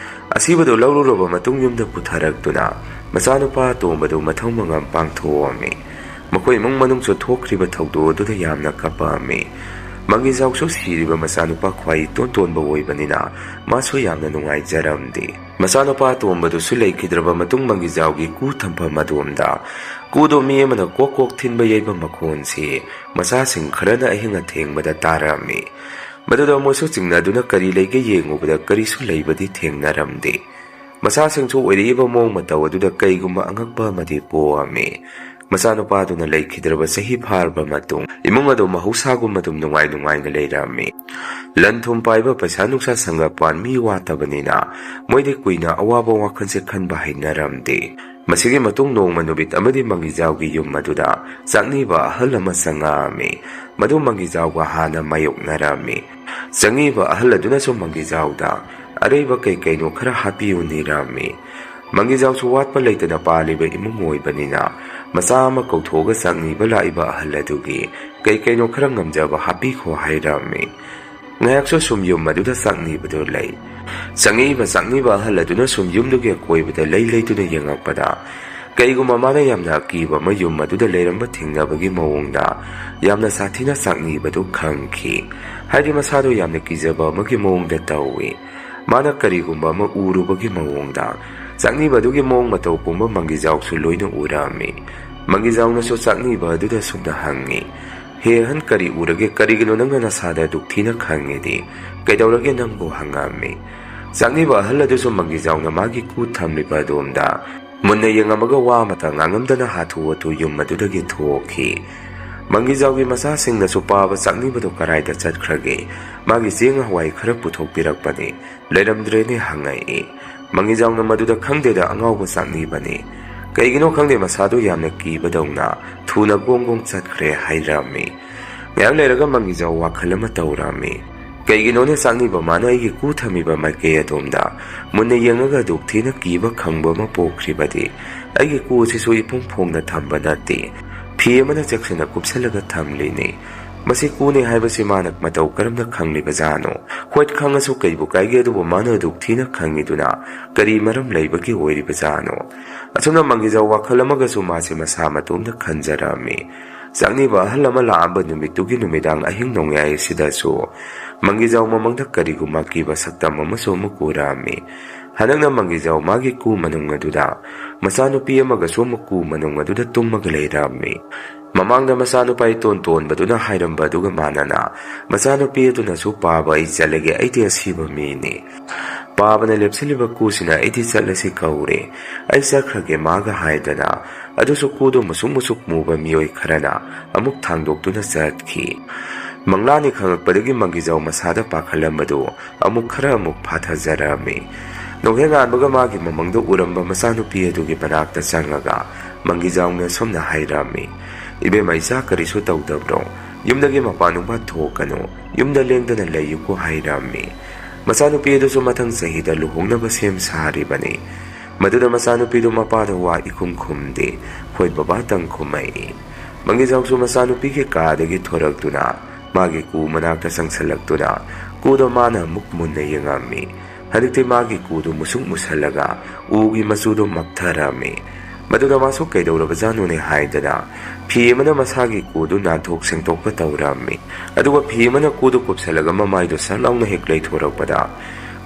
ꯑꯁꯤꯕꯗꯨ ꯂꯧꯔꯨꯔꯕ ꯃꯇꯨꯡ ꯌꯨꯝꯗ ꯄꯨꯊꯔꯛꯇꯨꯅ ꯃꯆꯥꯅꯨꯄꯥ ꯑꯇꯣꯝꯕꯗꯨ ꯃꯊꯧ ꯃꯉꯝ ꯄꯥꯡꯊꯣꯛꯑꯝꯃꯤ꯫ ꯃꯈꯣꯏ ꯏꯃꯨꯡ ꯃꯅꯨꯡꯁꯨ ꯊꯣꯛꯈ꯭ꯔꯤꯕ ꯊꯧꯗꯣꯛ ꯑꯗꯨꯗ ꯌꯥꯝꯅ ꯀꯞꯄꯛꯑꯝꯃꯤ꯫ ꯃꯪꯒꯤꯖꯥꯎꯁꯨ ꯁꯤꯔꯤꯕ ꯃꯆꯥꯅꯨꯄꯥ ꯈ꯭ꯋꯥꯏ ꯏꯇꯣꯟ ꯇꯣꯟꯕ ꯑꯣꯏꯕꯅꯤꯅ ꯃꯥꯁꯨ ꯌꯥꯝꯅ ꯅꯨꯡꯉꯥꯏꯖꯔꯝꯗꯦ꯫ ꯃꯆꯥꯅꯨꯄꯥ ꯑꯇꯣꯝꯕꯗꯨꯁꯨ ꯂꯩꯈꯤꯗ꯭ꯔꯕ ꯃꯇꯨꯡ ꯃꯪꯒꯤꯖꯥꯎꯒꯤ ꯀꯨ ꯊꯝꯐꯝ ꯑꯗꯣꯝꯗ ꯀꯨꯗꯣ ꯃꯤ ꯑꯃꯅ ꯀꯣꯛ ꯀꯣꯛ ꯊꯤꯟꯕ ꯌꯩꯕ ꯃꯈꯣꯟꯁꯤ ꯃꯆꯥꯁꯤꯡ ꯈꯔꯅ ꯑꯍꯤꯡ ꯑꯊꯦꯡꯕꯗ ꯇꯥꯔꯝꯃꯤ꯫ ꯃꯗꯨꯗ ꯃꯣꯏꯁꯨ ꯆꯤꯡꯅꯗꯨꯅ ꯀꯔꯤ ꯂꯩꯒꯦ ꯌꯦꯡꯉꯨꯕꯗ ꯀꯔꯤꯁꯨ ꯂꯩꯕꯗꯤ ꯊꯦꯡꯅꯔꯝꯗꯦ꯫ ꯃꯆꯥꯁꯤꯡꯁꯨ ꯑꯣꯏꯔꯛꯏꯕ ꯃꯑꯣꯡ ꯃꯇꯧ ꯑꯗꯨꯗ ꯀꯩꯒꯨꯝꯕ ꯑꯉꯛꯄ ꯑꯃꯗꯤ ꯄꯣꯛꯑꯝꯃꯤ꯫ ꯃꯆꯥꯅꯨꯄꯥꯗꯨꯅ ꯂꯩꯈꯤꯗ꯭ꯔꯕ ꯆꯍꯤ ꯐꯥꯔꯕ ꯃꯇꯨꯡ ꯏꯃꯨꯡ ꯑꯗꯨ ꯃꯍꯧꯁꯥꯒꯨꯝ ꯑꯗꯨꯝ ꯅꯨꯡꯉꯥꯏ ꯅꯨꯡꯉꯥꯏꯅ ꯂꯩꯔꯝꯃꯤ꯫ ꯂꯟ ꯊꯨꯝ ꯄꯥꯏꯕ, ꯄꯩꯁꯥ ꯅꯨꯡꯁꯥ ꯁꯪꯒ ꯄꯥꯟ ꯃꯤ ꯋꯥꯠꯇꯕꯅꯤꯅ ꯃꯣꯏꯗꯤ ꯀꯨꯏꯅ ꯑꯋꯥꯕ ꯋꯥꯈꯜꯁꯦ ꯈꯟꯕ ꯍꯩꯅꯔꯝꯗꯦ꯫ ꯃꯁꯤꯒꯤ ꯃꯇꯨꯡ ꯅꯣꯡꯃ ꯅꯨꯃꯤꯠ ꯑꯃꯗꯤ ꯃꯪꯒꯤꯖꯥꯎꯒꯤ ꯌꯨꯝ ꯑꯗꯨꯗ ꯆꯥꯛꯅꯤꯕ ꯑꯍꯜ ꯑꯃ ꯆꯪꯉꯛꯑꯝꯃꯤ꯫ ꯃꯗꯨ ꯃꯪꯒꯤꯖꯥꯎꯒ ꯍꯥꯟꯅ ꯃꯥꯌꯣꯛꯅꯔꯝꯃꯤ꯫ ꯆꯪꯉꯤꯕ ꯑꯍꯜ ꯑꯗꯨꯅꯁꯨ ꯃꯪꯒꯤꯖꯥꯎꯗ ꯑꯔꯩꯕ ꯀꯩ ꯀꯩꯅꯣ ꯈꯔ ꯍꯥꯞꯄꯤꯌꯨ ꯅꯤꯔꯝꯃꯤ꯫ ꯃꯪꯒꯤꯖꯥꯎꯁꯨ ꯋꯥꯠꯄ ꯂꯩꯇꯅ ꯄꯥꯜꯂꯤꯕ ꯏꯃꯨꯡ ꯑꯣꯏꯕꯅꯤꯅ ꯃꯆꯥ ꯑꯃ ꯀꯧꯊꯣꯛꯑꯒ ꯆꯥꯛꯅꯤꯕ ꯂꯥꯛꯏꯕ ꯑꯍꯜ ꯑꯗꯨꯒꯤ ꯀꯩ ꯀꯩꯅꯣ ꯈꯔ ꯉꯝꯖꯕ ꯍꯥꯞꯄꯤꯈꯣ ꯍꯥꯏꯔꯝꯃꯤ꯫ ꯉꯥꯏꯍꯥꯛꯁꯨ ꯁꯨꯝ ꯌꯨꯝ ꯑꯗꯨꯗ ꯆꯥꯛꯅꯤꯕꯗꯨ ꯂꯩ꯫ ꯆꯪꯉꯛꯏꯕ ꯆꯥꯛꯅꯤꯕ ꯑꯍꯜ ꯑꯗꯨꯅ ꯁꯨꯝ ꯌꯨꯝꯗꯨꯒꯤ ꯑꯀꯣꯏꯕꯗ ꯂꯩ ꯂꯩꯗꯨꯅ ꯌꯦꯡꯉꯛꯄꯗ, ꯀꯩꯒꯨꯝꯕ ꯃꯥꯅ ꯌꯥꯝꯅ ꯑꯀꯤꯕ ꯑꯃ ꯌꯨꯝ ꯑꯗꯨꯗ ꯂꯩꯔꯝꯕ ꯊꯦꯡꯅꯕꯒꯤ ꯃꯑꯣꯡꯗ ꯌꯥꯝꯅ ꯁꯥꯊꯤꯅ ꯆꯥꯛꯅꯤꯕꯗꯨ ꯈꯪꯈꯤ꯫ ꯍꯥꯏꯗꯤ ꯃꯁꯥꯗꯣ ꯌꯥꯝꯅ ꯀꯤꯖꯕ ꯑꯃꯒꯤ ꯃꯑꯣꯡꯗ ꯇꯧꯏ꯫ ꯃꯥꯅ ꯀꯔꯤꯒꯨꯝꯕ ꯑꯃ ꯎꯔꯨꯕꯒꯤ ꯃꯑꯣꯡꯗ ꯆꯥꯛꯅꯤꯕ ꯑꯗꯨꯒꯤ ꯃꯑꯣꯡ ꯃꯇꯧ ꯄꯨꯝꯕ ꯃꯪꯒꯤꯖꯥꯎꯁꯨ ꯂꯣꯏꯅ ꯎꯔꯛꯑꯝꯃꯤ꯫ ꯃꯪꯒꯤꯖꯥꯎꯅꯁꯨ ꯆꯥꯛꯅꯤꯕ ꯑꯗꯨꯗ ꯁꯨꯝꯅ ꯍꯪꯉꯤ, "ꯍꯦ ꯑꯍꯟ, ꯀꯔꯤ ꯎꯔꯒꯦ? ꯀꯔꯤꯒꯤꯅꯣ ꯅꯪꯅ ꯅꯁꯥꯗ ꯑꯗꯨꯛ ꯊꯤꯅ ꯈꯪꯉꯤꯗꯤ? ꯀꯩꯗꯧꯔꯒꯦ ꯅꯪꯕꯨ?" ꯍꯪꯉꯛꯑꯝꯃꯤ꯫ ꯆꯥꯛꯅꯤꯕ ꯑꯍꯜ ꯑꯗꯨꯁꯨ ꯃꯪꯒꯤꯖꯥꯎꯅ ꯃꯥꯒꯤ ꯀꯨ ꯊꯝꯂꯤꯕ ꯑꯗꯣꯝꯗ ꯃꯨꯟꯅ ꯌꯦꯡꯉꯝꯃꯒ ꯋꯥ ꯑꯃꯇ ꯉꯥꯡꯉꯝꯗꯅ ꯍꯥꯊꯨ ꯍꯥꯊꯨ ꯌꯨꯝ ꯑꯗꯨꯗꯒꯤ ꯊꯣꯛꯈꯤ꯫ ꯃꯪꯒꯤꯖꯥꯎꯒꯤ ꯃꯆꯥꯁꯤꯡꯅꯁꯨ ꯄꯥꯕ ꯆꯥꯛꯅꯤꯕꯗꯨ ꯀꯔꯥꯏꯗ ꯆꯠꯈ꯭ꯔꯒꯦ? ꯃꯥꯒꯤ ꯆꯦꯡ ꯍꯋꯥꯏ ꯈꯔ ꯄꯨꯊꯣꯛꯄꯤꯔꯛꯄꯅꯤ, ꯂꯩꯔꯝꯗ꯭ꯔꯦꯅꯦ ꯍꯪꯉꯛꯏ꯫ ꯃꯪꯒꯤꯖꯥꯎꯅ ꯃꯗꯨꯗ ꯈꯪꯗꯦꯗ, ꯑꯉꯥꯎꯕ ꯆꯥꯛꯅꯤꯕꯅꯤ꯫ ꯀꯩꯒꯤꯅꯣ ꯈꯪꯗꯦ, ꯃꯁꯥꯗꯨ ꯌꯥꯝꯅ ꯀꯤꯕꯗꯧꯅ ꯊꯨꯅ ꯒꯣꯡ ꯒꯣꯡ ꯆꯠꯈ꯭ꯔꯦ ꯍꯥꯏꯔꯝꯃꯤ꯫ ꯉꯥꯏꯍꯥꯛ ꯂꯩꯔꯒ ꯃꯪꯒꯤꯖꯥꯎ ꯋꯥꯈꯜ ꯑꯃ ꯇꯧꯔꯝꯃꯤ꯫ ꯀꯩꯒꯤꯅꯣꯅꯦ ꯆꯥꯛꯅꯤꯕ ꯃꯥꯅ ꯑꯩꯒꯤ ꯀꯨ ꯊꯝꯃꯤꯕ ꯃꯥꯏꯀꯩ ꯑꯗꯣꯝꯗ ꯃꯨꯟꯅ ꯌꯦꯡꯉꯒ ꯑꯗꯨꯛ ꯊꯤꯅ ꯀꯤꯕ ꯈꯪꯕ ꯑꯃ ꯄꯣꯛꯈ꯭ꯔꯤꯕꯗꯤ? ꯑꯩꯒꯤ ꯀꯨ ꯑꯁꯤꯁꯨ ꯏꯐꯣꯡ ꯐꯣꯡꯅ ꯊꯝꯕ ꯅꯠꯇꯦ꯫ ꯐꯤ ꯑꯃꯅ ꯆꯦꯛꯁꯤꯟꯅ ꯀꯨꯞꯁꯜꯂꯒ ꯊꯝꯂꯤꯅꯤ꯫ ꯃꯁꯤ ꯀꯨꯅꯦ ꯍꯥꯏꯕꯁꯤ ꯃꯥꯅ ꯃꯇꯧ ꯀꯔꯝꯅ ꯈꯪꯂꯤꯕꯖꯥꯠꯅꯣ? ꯍꯣꯏ, ꯈꯪꯉꯁꯨ ꯀꯩꯕꯨ ꯀꯥꯏꯒꯦ, ꯑꯗꯨꯕꯨ ꯃꯥꯅ ꯑꯗꯨꯛ ꯊꯤꯅ ꯈꯪꯉꯤꯗꯨꯅ ꯀꯔꯤ ꯃꯔꯝ ꯂꯩꯕꯒꯤ ꯑꯣꯏꯔꯤꯕꯖꯥꯠꯅꯣ? ꯑꯁꯨꯝꯅ ꯃꯪꯒꯤꯖꯥꯎ ꯋꯥꯈꯜ ꯑꯃꯒꯁꯨ ꯃꯥꯁꯦ ꯃꯁꯥ ꯃꯇꯣꯝꯇ ꯈꯟꯖꯔꯝꯃꯤ꯫ ꯆꯥꯛꯅꯤꯕ ꯑꯍꯜ ꯑꯃ ꯂꯥꯛꯑꯝꯕ ꯅꯨꯃꯤꯠꯇꯨꯒꯤ ꯅꯨꯃꯤꯗꯥꯡ ꯑꯍꯤꯡ ꯅꯣꯡꯌꯥꯏ ꯑꯁꯤꯗꯁꯨ ꯃꯪꯒꯤꯖꯥꯎ ꯃꯃꯪꯗ ꯀꯔꯤꯒꯨꯝꯕ ꯑꯀꯤꯕ ꯁꯛꯇꯝ ꯑꯃꯁꯨ ꯑꯃꯨꯛ ꯎꯔꯛꯑꯝꯃꯤ꯫ ꯍꯟꯗꯛꯅ ꯃꯪꯒꯤꯖꯥꯎ ꯃꯥꯒꯤ ꯀꯨ ꯃꯅꯨꯡ ꯑꯗꯨꯗ ꯃꯆꯥꯅꯨꯄꯤ ꯑꯃꯒꯁꯨ ꯑꯃꯨꯛ ꯀꯨ ꯃꯅꯨꯡ ꯑꯗꯨꯗ ꯇꯨꯝꯃꯒ ꯂꯩꯔꯝꯃꯤ꯫ ꯃꯃꯥꯡꯗ ꯃꯆꯥꯅꯨꯄꯥ ꯏꯇꯣꯟ ꯇꯣꯟꯕꯗꯨꯅ ꯍꯥꯏꯔꯝꯕ ꯑꯗꯨꯒ ꯃꯥꯟꯅꯅ ꯃꯆꯥꯅꯨꯄꯤ ꯑꯗꯨꯅꯁꯨ, "ꯄꯥꯕ, ꯑꯩ ꯆꯠꯂꯒꯦ, ꯑꯩꯗꯤ ꯑꯁꯤꯕ ꯃꯤꯅꯤ"꯫ ꯄꯥꯕꯅ ꯂꯦꯞꯁꯤꯜꯂꯤꯕ ꯀꯨꯁꯤꯅ "ꯑꯩꯗꯤ ꯆꯠꯂꯁꯤ ꯀꯧꯔꯦ, ꯑꯩ ꯆꯠꯈ꯭ꯔꯒꯦ ꯃꯥꯒ" ꯍꯥꯏꯗꯅ, ꯑꯗꯨꯁꯨ ꯀꯨꯗꯣ ꯃꯨꯁꯨꯛ ꯃꯨꯁꯨꯛ ꯃꯨꯕ ꯃꯤꯑꯣꯏ ꯈꯔꯅ ꯑꯃꯨꯛ ꯊꯥꯡꯗꯣꯛꯇꯨꯅ ꯆꯠꯈꯤ꯫ ꯃꯪꯂꯥꯅꯤ ꯈꯪꯉꯛꯄꯗꯒꯤ ꯃꯪꯒꯤꯖꯥꯎ ꯃꯁꯥꯗ ꯄꯥꯈꯠꯂꯝꯕꯗꯨ ꯑꯃꯨꯛ ꯈꯔ ꯑꯃꯨꯛ ꯐꯥꯊꯖꯔꯝꯃꯤ꯫ ꯅꯣꯡꯍꯦꯛ ꯉꯥꯟꯕꯒ ꯃꯥꯒꯤ ꯃꯃꯪꯗ ꯎꯔꯝꯕ ꯃꯆꯥꯅꯨꯄꯤ ꯑꯗꯨꯒꯤ ꯃꯅꯥꯛꯇ ꯆꯪꯉꯒ ꯃꯪꯒꯤꯖꯥꯎꯅ ꯑꯁꯨꯝꯅ ꯍꯥꯏꯔꯝꯃꯤ, "ꯏꯕꯦꯝꯃ, ꯏꯆꯥ ꯀꯔꯤꯁꯨ ꯇꯧꯗꯕ꯭ꯔꯣ? ꯌꯨꯝꯗꯒꯤ ꯃꯄꯥꯟ ꯅꯨꯡꯄꯥꯟ ꯊꯣꯛꯀꯅꯨ, ꯌꯨꯝꯗ ꯂꯦꯡꯗꯅ ꯂꯩꯌꯨꯀꯣ" ꯍꯥꯏꯔꯝꯃꯤ꯫ ꯃꯆꯥꯅꯨꯄꯤ ꯑꯗꯨꯁꯨ ꯃꯊꯪ ꯆꯍꯤꯗ ꯂꯨꯍꯣꯡꯅꯕ ꯁꯦꯝ ꯁꯥꯔꯤꯕꯅꯤ꯫ ꯃꯗꯨꯗ ꯃꯆꯥꯅꯨꯄꯤꯗꯨ ꯃꯄꯥꯗ ꯋꯥ ꯏꯈꯨꯝ ꯈꯨꯝꯗꯦ, "ꯍꯣꯏ ꯕꯕꯥ"ꯇꯪ ꯈꯨꯝꯃꯛꯏ꯫ ꯃꯪꯒꯤꯖꯥꯎꯁꯨ ꯃꯆꯥꯅꯨꯄꯤꯒꯤ ꯀꯥꯗꯒꯤ ꯊꯣꯔꯛꯇꯨꯅ ꯃꯥꯒꯤ ꯀꯨ ꯃꯅꯥꯛꯇ ꯆꯪꯁꯤꯜꯂꯛꯇꯨꯅ ꯀꯨꯗꯣ ꯃꯥꯅ ꯑꯃꯨꯛ ꯃꯨꯟꯅ ꯌꯦꯡꯉꯝꯃꯤ꯫ ꯍꯧꯖꯤꯛꯇꯤ ꯃꯥꯒꯤ ꯀꯨꯗꯨ ꯃꯨꯁꯨꯛ ꯃꯨꯁꯜꯂꯒ ꯎꯒꯤ ꯃꯆꯨꯗꯣ ꯃꯞꯊꯔꯝꯃꯤ꯫ ꯃꯗꯨꯗ ꯃꯥꯁꯨ ꯀꯩꯗꯧꯔꯕꯖꯥꯠꯅꯣꯅꯦ ꯍꯥꯏꯗꯅ ꯐꯤ ꯑꯃꯅ ꯃꯁꯥꯒꯤ ꯀꯨꯗꯨ ꯅꯥꯟꯊꯣꯛ ꯁꯦꯡꯗꯣꯛꯄ ꯇꯧꯔꯝꯃꯤ꯫ ꯑꯗꯨꯒ ꯐꯤ ꯑꯃꯅ ꯀꯨꯗꯨ ꯀꯨꯞꯁꯜꯂꯒ ꯃꯃꯥꯏꯗꯨ ꯁꯠ ꯂꯥꯎꯅ ꯍꯦꯛ ꯂꯩꯊꯣꯔꯛꯄꯗ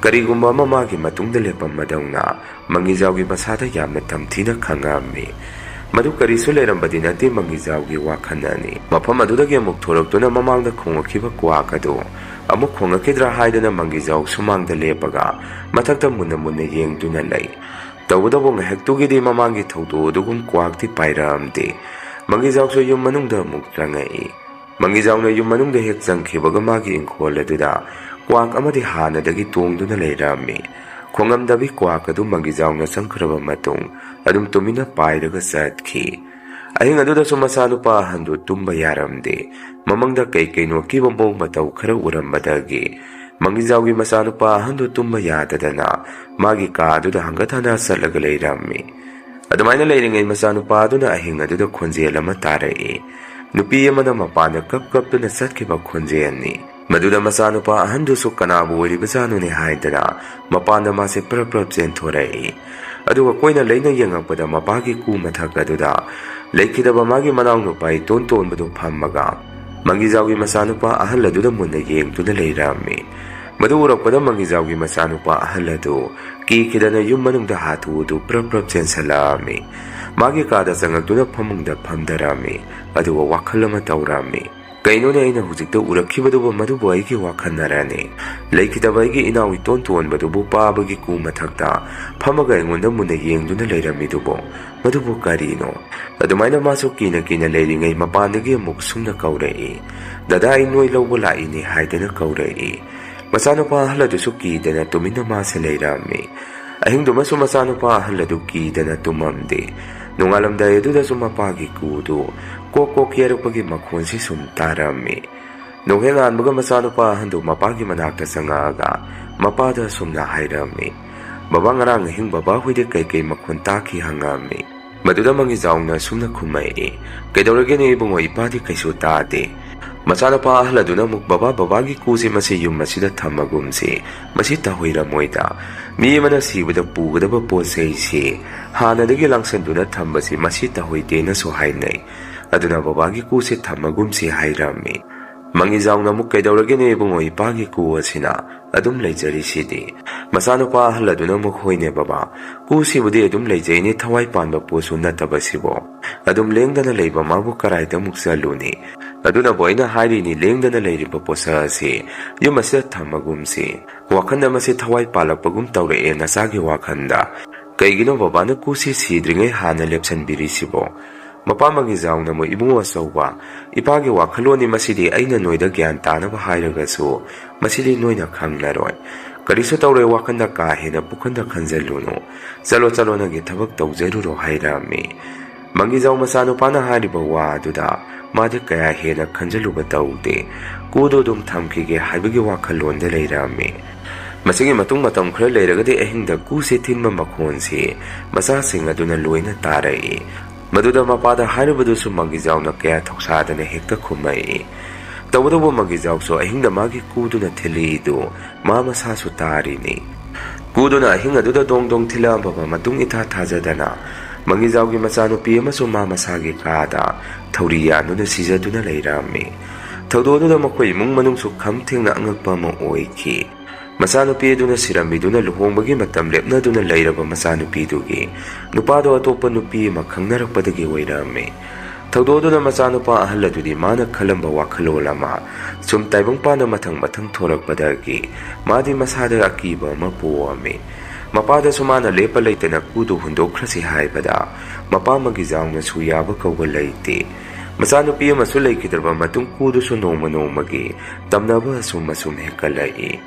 ꯀꯔꯤꯒꯨꯝꯕ ꯑꯃ ꯃꯥꯒꯤ ꯃꯇꯨꯡꯗ ꯂꯦꯞꯄꯝꯕꯗꯧꯅ ꯃꯪꯒꯤꯖꯥꯎꯒꯤ ꯃꯁꯥꯗ ꯌꯥꯝꯅ ꯇꯝꯊꯤꯅ ꯈꯪꯉꯛꯑꯝꯃꯤ꯫ ꯃꯗꯨ ꯀꯔꯤꯁꯨ ꯂꯩꯔꯝꯕꯗꯤ ꯅꯠꯇꯦ, ꯃꯪꯒꯤꯖꯥꯎꯒꯤ ꯋꯥꯈꯜꯅꯅꯤ꯫ ꯃꯐꯝ ꯑꯗꯨꯗꯒꯤ ꯑꯃꯨꯛ ꯊꯣꯔꯛꯇꯨꯅ ꯃꯃꯥꯡꯗ ꯈꯣꯡꯂꯛꯈꯤꯕ ꯀ꯭ꯋꯥꯛ ꯑꯗꯨ ꯑꯃꯨꯛ ꯈꯣꯡꯂꯛꯈꯤꯗ꯭ꯔꯥ ꯍꯥꯏꯗꯨꯅ ꯃꯪꯒꯤꯖꯥꯎ ꯁꯨꯃꯥꯡꯗ ꯂꯦꯞꯄꯒ ꯃꯊꯛꯇ ꯃꯨꯟꯅ ꯃꯨꯟꯅ ꯌꯦꯡꯗꯨꯅ ꯂꯩ꯫ ꯇꯧꯕꯇꯕꯨ ꯉꯥꯏꯍꯥꯛꯇꯨꯒꯤꯗꯤ ꯃꯃꯥꯡꯒꯤ ꯊꯧꯗꯣꯛ ꯑꯗꯨꯒꯨꯝ ꯀ꯭ꯋꯥꯛꯇꯤ ꯄꯥꯏꯔꯛꯑꯝꯗꯦ꯫ ꯃꯪꯒꯤꯖꯥꯎꯁꯨ ꯌꯨꯝ ꯃꯅꯨꯡꯗ ꯑꯃꯨꯛ ꯆꯪꯉꯛꯏ꯫ ꯃꯪꯒꯤꯖꯥꯎꯅ ꯌꯨꯝ ꯃꯅꯨꯡꯗ ꯍꯦꯛ ꯆꯪꯈꯤꯕꯒ ꯃꯥꯒꯤ ꯏꯪꯈꯣꯜ ꯑꯗꯨꯗ ꯀ꯭ꯋꯥꯛ ꯑꯃꯗꯤ ꯍꯥꯟꯅꯗꯒꯤ ꯇꯣꯡꯗꯨꯅ ꯂꯩꯔꯝꯃꯤ꯫ ꯈꯣꯡꯉꯝꯗꯕꯤ ꯀ꯭ꯋꯥꯛ ꯑꯗꯨ ꯃꯪꯒꯤꯖꯥꯎꯅ ꯆꯪꯈ꯭ꯔꯕ ꯃꯇꯨꯡ ꯑꯗꯨꯝ ꯇꯨꯃꯤꯟꯅ ꯄꯥꯏꯔꯒ ꯆꯠꯈꯤ꯫ ꯑꯍꯤꯡ ꯑꯗꯨꯗꯁꯨ ꯃꯆꯥꯅꯨꯄꯥ ꯑꯍꯟꯗꯨ ꯇꯨꯝꯕ ꯌꯥꯔꯝꯗꯦ꯫ ꯃꯃꯪꯗ ꯀꯩ ꯀꯩꯅꯣ ꯑꯀꯤꯕ ꯃꯑꯣꯡ ꯃꯇꯧ ꯈꯔ ꯎꯔꯝꯕꯗꯒꯤ ꯃꯪꯒꯤꯖꯥꯎꯒꯤ ꯃꯆꯥꯅꯨꯄꯥ ꯑꯍꯟꯗꯨ ꯇꯨꯝꯕ ꯌꯥꯗꯗꯅ ꯃꯥꯒꯤ ꯀꯥ ꯑꯗꯨꯗ ꯍꯪꯒꯠ ꯍꯟꯗ ꯆꯠꯂꯒ ꯂꯩꯔꯝꯃꯤ꯫ ꯑꯗꯨꯃꯥꯏꯅ ꯂꯩꯔꯤꯉꯩ ꯃꯆꯥꯅꯨꯄꯥ ꯑꯗꯨꯅ ꯑꯍꯤꯡ ꯑꯗꯨꯗ ꯈꯣꯟꯖꯦꯜ ꯑꯃ ꯇꯥꯔꯛꯏ꯫ ꯅꯨꯄꯤ ꯑꯃꯅ ꯃꯄꯥꯟꯗ ꯀꯞ ꯀꯞꯇꯨꯅ ꯆꯠꯈꯤꯕ ꯈꯣꯟꯖꯦꯜꯅꯤ꯫ ꯃꯗꯨꯗ ꯃꯆꯥꯅꯨꯄꯥ ꯑꯍꯟꯗꯨꯁꯨ ꯀꯅꯥꯕꯨ ꯑꯣꯏꯔꯤꯕꯖꯥꯠꯅꯣꯅꯦ ꯍꯥꯏꯗꯅ ꯃꯄꯥꯟꯗ ꯃꯥꯁꯦ ꯄ꯭ꯔꯞ ꯄ꯭ꯔꯞ ꯆꯦꯟꯊꯣꯔꯛꯏ꯫ ꯑꯗꯨꯒ ꯀꯣꯏꯅ ꯂꯩꯅ ꯌꯦꯡꯉꯛꯄꯗ ꯃꯄꯥꯒꯤ ꯀꯨ ꯃꯊꯛ ꯑꯗꯨꯗ ꯂꯩꯈꯤꯗꯕ ꯃꯥꯒꯤ ꯃꯅꯥꯎꯅꯨꯄꯥ ꯏꯇꯣꯟ ꯇꯣꯟꯕꯗꯨ ꯐꯝꯃꯒ ꯃꯪꯒꯤꯖꯥꯎꯒꯤ ꯃꯆꯥꯅꯨꯄꯥ ꯑꯍꯜ ꯑꯗꯨꯗ ꯃꯨꯟꯅ ꯌꯦꯡꯗꯨꯅ ꯂꯩꯔꯝꯃꯤ꯫ ꯃꯗꯨ ꯎꯔꯛꯄꯗ ꯃꯪꯒꯤꯖꯥꯎꯒꯤ ꯃꯆꯥꯅꯨꯄꯥ ꯑꯍꯜ ꯑꯗꯨ ꯀꯤꯈꯤꯗꯅ ꯌꯨꯝ ꯃꯅꯨꯡꯗ ꯍꯥꯊꯨ ꯍꯥꯊꯨ ꯄ꯭ꯔꯞ ꯄ꯭ꯔꯞ ꯆꯦꯟꯁꯤꯜꯂꯛꯑꯝꯃꯤ꯫ ꯃꯥꯒꯤ ꯀꯥꯗ ꯆꯪꯉꯛꯇꯨꯅ ꯐꯃꯨꯡꯗ ꯐꯝꯊꯔꯝꯃꯤ꯫ ꯑꯗꯨꯒ ꯋꯥꯈꯜ ꯑꯃ ꯇꯧꯔꯝꯃꯤ꯫ "ꯀꯩꯅꯣꯅꯦ, ꯑꯩꯅ ꯍꯧꯖꯤꯛꯇ ꯎꯔꯛꯈꯤꯕꯗꯨꯕꯨ ꯃꯗꯨꯕꯨ ꯑꯩꯒꯤ ꯋꯥꯈꯜꯅꯔꯅꯦ? ꯂꯩꯈꯤꯗꯕ ꯑꯩꯒꯤ ꯏꯅꯥꯎ ꯏꯇꯣꯟ ꯇꯣꯟꯕꯗꯨꯕꯨ ꯄꯥꯕꯒꯤ ꯀꯨ ꯃꯊꯛꯇ ꯐꯝꯃꯒ ꯑꯩꯉꯣꯟꯗ ꯃꯨꯟꯅ ꯌꯦꯡꯗꯨꯅ ꯂꯩꯔꯝꯃꯤꯗꯨꯕꯨ ꯃꯗꯨꯕꯨ ꯀꯔꯤꯅꯣ?" ꯑꯗꯨꯃꯥꯏꯅ ꯃꯥꯁꯨ ꯀꯤꯅ ꯀꯤꯅ ꯂꯩꯔꯤꯉꯩ ꯃꯄꯥꯟꯗꯒꯤ ꯑꯃꯨꯛ ꯁꯨꯝꯅ ꯀꯧꯔꯛꯏ, "ꯗꯗꯥ, ꯑꯩ ꯅꯣꯏ ꯂꯧꯕ ꯂꯥꯛꯏꯅꯦ" ꯍꯥꯏꯗꯅ ꯀꯧꯔꯛꯏ꯫ ꯃꯆꯥꯅꯨꯄꯥ ꯑꯍꯜ ꯑꯗꯨꯁꯨ ꯀꯤꯗꯅ ꯇꯨꯃꯤꯟꯅ ꯃꯥꯁꯦ ꯂꯩꯔꯝꯃꯤ꯫ ꯑꯍꯤꯡꯗꯨꯃꯁꯨ ꯃꯆꯥꯅꯨꯄꯥ ꯑꯍꯜ ꯑꯗꯨ ꯀꯤꯗꯅ ꯇꯨꯝꯃꯝꯗꯦ꯫ ꯅꯣꯡꯉꯥꯜꯂꯝꯗꯥꯏ ꯑꯗꯨꯗꯁꯨ ꯃꯄꯥꯒꯤ ꯀꯨꯗꯨ ꯀꯣꯛ ꯀꯣꯛ ꯌꯩꯔꯛꯄꯒꯤ ꯃꯈꯣꯟꯁꯤ ꯁꯨꯝ ꯇꯥꯔꯝꯃꯤ꯫ ꯅꯣꯡꯍꯦꯛ ꯉꯥꯟꯕꯒ ꯃꯆꯥꯅꯨꯄꯥ ꯑꯍꯟꯗꯨ ꯃꯄꯥꯒꯤ ꯃꯅꯥꯛꯇ ꯆꯪꯉꯛꯑꯒ ꯃꯄꯥꯗ ꯑꯁꯨꯝꯅ ꯍꯥꯏꯔꯝꯃꯤ, "ꯕꯕꯥ, ꯉꯔꯥꯡ ꯑꯍꯤꯡ ꯕꯕꯥ ꯍꯣꯏꯗꯤ ꯀꯩꯀꯩ ꯃꯈꯣꯟ ꯇꯥꯈꯤ?" ꯍꯪꯉꯛꯑꯝꯃꯤ꯫ ꯃꯗꯨꯗ ꯃꯉꯤꯖꯥꯎꯅ ꯑꯁꯨꯝꯅ ꯈꯨꯝꯃꯛꯏ, "ꯀꯩꯗꯧꯔꯒꯦꯅꯦ ꯏꯕꯨꯡꯉꯣ, ꯏꯄꯥꯗꯤ ꯀꯩꯁꯨ ꯇꯥꯗꯦ?" ꯃꯆꯥꯅꯨꯄꯥ ꯑꯍꯜ ꯑꯗꯨꯅ ꯑꯃꯨꯛ, "ꯕꯕꯥ, ꯕꯕꯥꯒꯤ ꯀꯨꯁꯦ ꯃꯁꯤ ꯌꯨꯝ ꯑꯁꯤꯗ ꯊꯝꯃꯒꯨꯝꯁꯤ, ꯃꯁꯤ ꯇꯧꯍꯣꯏꯔꯝꯃꯣꯏꯗ꯫ ꯃꯤ ꯑꯃꯅ ꯁꯤꯕꯗ ꯄꯨꯒꯗꯕ ꯄꯣꯠ ꯆꯩꯁꯤ ꯍꯥꯟꯅꯗꯒꯤ ꯂꯥꯡꯁꯟꯗꯨꯅ ꯊꯝꯕꯁꯤ ꯃꯁꯤ ꯇꯧꯍꯣꯏꯗꯦꯅꯁꯨ ꯍꯥꯏꯅꯩ꯫ ꯑꯗꯨꯅ ꯕꯕꯥꯒꯤ ꯀꯨꯁꯦ ꯊꯝꯃꯒꯨꯝꯁꯤ" ꯍꯥꯏꯔꯝꯃꯤ꯫ ꯃꯉꯤꯖꯥꯎꯅ ꯑꯃꯨꯛ, "ꯀꯩꯗꯧꯔꯒꯦꯅꯦ ꯏꯕꯨꯡꯉꯣ, ꯏꯄꯥꯒꯤ ꯀꯨ ꯑꯁꯤꯅ ꯑꯗꯨꯝ ꯂꯩꯖꯔꯤꯁꯤꯗꯤ?" ꯃꯆꯥꯅꯨꯄꯥ ꯑꯍꯜ ꯑꯗꯨꯅ ꯑꯃꯨꯛ, "ꯍꯣꯏꯅꯦ ꯕꯕꯥ, ꯀꯨꯁꯤꯕꯨꯗꯤ ꯑꯗꯨꯝ ꯂꯩꯖꯩꯅꯦ, ꯊꯋꯥꯏ ꯄꯥꯟꯕ ꯄꯣꯠꯁꯨ ꯅꯠꯇꯕꯁꯤꯕꯣ꯫ ꯑꯗꯨꯝ ꯂꯦꯡꯗꯅ ꯂꯩꯕ ꯃꯥꯕꯨ ꯀꯔꯥꯏꯗ ꯑꯃꯨꯛ ꯆꯠꯂꯨꯅꯤ? ꯑꯗꯨꯅꯕꯨ ꯑꯩꯅ ꯍꯥꯏꯔꯤꯅꯤ, ꯂꯦꯡꯗꯅ ꯂꯩꯔꯤꯕ ꯄꯣꯠꯁꯛ ꯑꯁꯤ ꯌꯨꯝ ꯑꯁꯤꯗ ꯊꯝꯃꯒꯨꯝꯁꯤ꯫ ꯋꯥꯈꯜꯗ ꯃꯁꯤ ꯊꯋꯥꯏ ꯄꯥꯜꯂꯛꯄꯒꯨꯝ ꯇꯧꯔꯛꯑꯦ ꯅꯆꯥꯒꯤ ꯋꯥꯈꯜꯗ꯫ ꯀꯩꯒꯤꯅꯣ ꯕꯕꯥꯅ ꯀꯨꯁꯤ ꯁꯤꯗ꯭ꯔꯤꯉꯩ ꯍꯥꯟꯅ ꯂꯦꯞꯁꯟꯕꯤꯔꯤꯁꯤꯕꯣ?" ꯃꯄꯥ ꯃꯉꯤꯖꯥꯎꯅ ꯑꯃꯨꯛ, "ꯏꯕꯨꯡꯉꯣ ꯑꯆꯧꯕ, ꯏꯄꯥꯒꯤ ꯋꯥꯈꯜꯂꯣꯟꯅꯤ ꯃꯁꯤꯗꯤ, ꯑꯩꯅ ꯅꯣꯏꯗ ꯒ꯭ꯌꯥꯟ ꯇꯥꯅꯕ ꯍꯥꯏꯔꯒꯁꯨ ꯃꯁꯤꯗꯤ ꯅꯣꯏꯅ ꯈꯪꯂꯔꯣꯏ꯫ ꯀꯔꯤꯁꯨ ꯇꯧꯔꯣꯏ, ꯋꯥꯈꯜꯗ ꯀꯥ ꯍꯦꯟꯅ ꯄꯨꯈꯟꯗ ꯈꯟꯖꯜꯂꯨꯅꯨ꯫ ꯆꯠꯂꯣ, ꯆꯠꯂꯣ, ꯅꯪꯒꯤ ꯊꯕꯛ ꯇꯧꯖꯔꯨꯔꯣ" ꯍꯥꯏꯔꯝꯃꯤ꯫ ꯃꯪꯒꯤꯖꯥꯎ ꯃꯆꯥꯅꯨꯄꯥꯅ ꯍꯥꯏꯔꯤꯕ ꯋꯥ ꯑꯗꯨꯗ ꯃꯥꯗꯤ ꯀꯌꯥ ꯍꯦꯟꯅ ꯈꯟꯖꯜꯂꯨꯕ ꯇꯧꯗꯦ꯫ ꯀꯨꯗꯨ ꯑꯗꯨꯝ ꯊꯝꯈꯤꯒꯦ ꯍꯥꯏꯕꯒꯤ ꯋꯥꯈꯜꯂꯣꯟꯗ ꯂꯩꯔꯝꯃꯤ꯫ ꯃꯁꯤꯒꯤ ꯃꯇꯨꯡ ꯃꯇꯝ ꯈꯔ ꯂꯩꯔꯒꯗꯤ ꯑꯍꯤꯡꯗ ꯀꯨꯁꯦ ꯊꯤꯟꯕ ꯃꯈꯣꯟꯁꯤ ꯃꯆꯥꯁꯤꯡ ꯑꯗꯨꯅ ꯂꯣꯏꯅ ꯇꯥꯔꯛꯏ꯫ ꯃꯗꯨꯗ ꯃꯄꯥꯗ ꯍꯥꯏꯔꯨꯕꯗꯨꯁꯨ ꯃꯪꯒꯤꯖꯥꯎꯅ ꯀꯌꯥ ꯊꯧꯁꯥꯗꯅ ꯍꯦꯛꯇ ꯈꯨꯝꯃꯛꯏ꯫ ꯇꯧꯕꯇꯕꯨ ꯃꯪꯒꯤꯖꯥꯎꯁꯨ ꯑꯍꯤꯡꯗ ꯃꯥꯒꯤ ꯀꯨꯗꯨꯅ ꯊꯤꯜꯂꯤꯗꯨ ꯃꯥ ꯃꯁꯥꯁꯨ ꯇꯥꯔꯤꯅꯤ꯫ ꯀꯨꯗꯨꯅ ꯑꯍꯤꯡ ꯑꯗꯨꯗ ꯗꯣꯡ ꯗꯣꯡ ꯊꯤꯜꯂꯛꯑꯝꯕ ꯃꯇꯨꯡ ꯏꯊꯥ ꯊꯥꯖꯗꯅ ꯃꯪꯒꯤꯖꯥꯎꯒꯤ ꯃꯆꯥꯅꯨꯄꯤ ꯑꯃꯁꯨ ꯃꯥ ꯃꯁꯥꯒꯤ ꯀꯥꯗ ꯊꯧꯔꯤ ꯌꯥꯟꯗꯨꯅ ꯁꯤꯖꯗꯨꯅ ꯂꯩꯔꯝꯃꯤ꯫ ꯊꯧꯗꯣꯛ ꯑꯗꯨꯗ ꯃꯈꯣꯏ ꯏꯃꯨꯡ ꯃꯅꯨꯡꯁꯨ ꯈꯝ ꯊꯦꯡꯅ ꯑꯉꯛꯄ ꯑꯃ ꯑꯣꯏꯈꯤ꯫ ꯃꯆꯥꯅꯨꯄꯤ ꯑꯗꯨꯅ ꯁꯤꯔꯝꯃꯤꯗꯨꯅ ꯂꯨꯍꯣꯡꯕꯒꯤ ꯃꯇꯝ ꯂꯦꯞꯅꯗꯨꯅ ꯂꯩꯔꯕ ꯃꯆꯥꯅꯨꯄꯤꯗꯨꯒꯤ ꯅꯨꯄꯥꯗꯣ ꯑꯇꯣꯞꯄ ꯅꯨꯄꯤ ꯑꯃ ꯈꯪꯅꯔꯛꯄꯗꯒꯤ ꯑꯣꯏꯔꯝꯃꯤ꯫ ꯊꯧꯗꯣꯛ ꯑꯗꯨꯅ ꯃꯆꯥꯅꯨꯄꯥ ꯑꯍꯜ ꯑꯗꯨꯗꯤ ꯃꯥꯅ ꯈꯜꯂꯝꯕ ꯋꯥꯈꯜꯂꯣꯟ ꯑꯃ ꯁꯨꯝ ꯇꯥꯏꯕꯪꯄꯥꯟꯗ ꯃꯊꯪ ꯃꯊꯪ ꯊꯣꯔꯛꯄꯗꯒꯤ ꯃꯥꯗꯤ ꯃꯁꯥꯗ ꯑꯀꯤꯕ ꯑꯃ ꯄꯣꯛꯑꯝꯃꯤ꯫ ꯃꯄꯥꯗꯁꯨ ꯃꯥꯅ ꯂꯦꯞꯄ ꯂꯩꯇꯅ ꯀꯨꯗꯨ ꯍꯨꯟꯗꯣꯛꯈ꯭ꯔꯁꯤ ꯍꯥꯏꯕꯗ ꯃꯄꯥ ꯃꯪꯒꯤꯖꯥꯎꯅꯁꯨ ꯌꯥꯕ ꯀꯧꯕ ꯂꯩꯇꯦ꯫ ꯃꯆꯥꯅꯨꯄꯤ ꯑꯃꯁꯨ ꯂꯩꯈꯤꯗ꯭ꯔꯕ ꯃꯇꯨꯡ ꯀꯨꯗꯨꯁꯨ ꯅꯣꯡꯃ ꯅꯣꯡꯃꯒꯤ ꯇꯝꯅꯕ ꯑꯁꯨꯝ ꯑꯁꯨꯝ ꯍꯦꯟꯀꯠꯂꯛꯏ꯫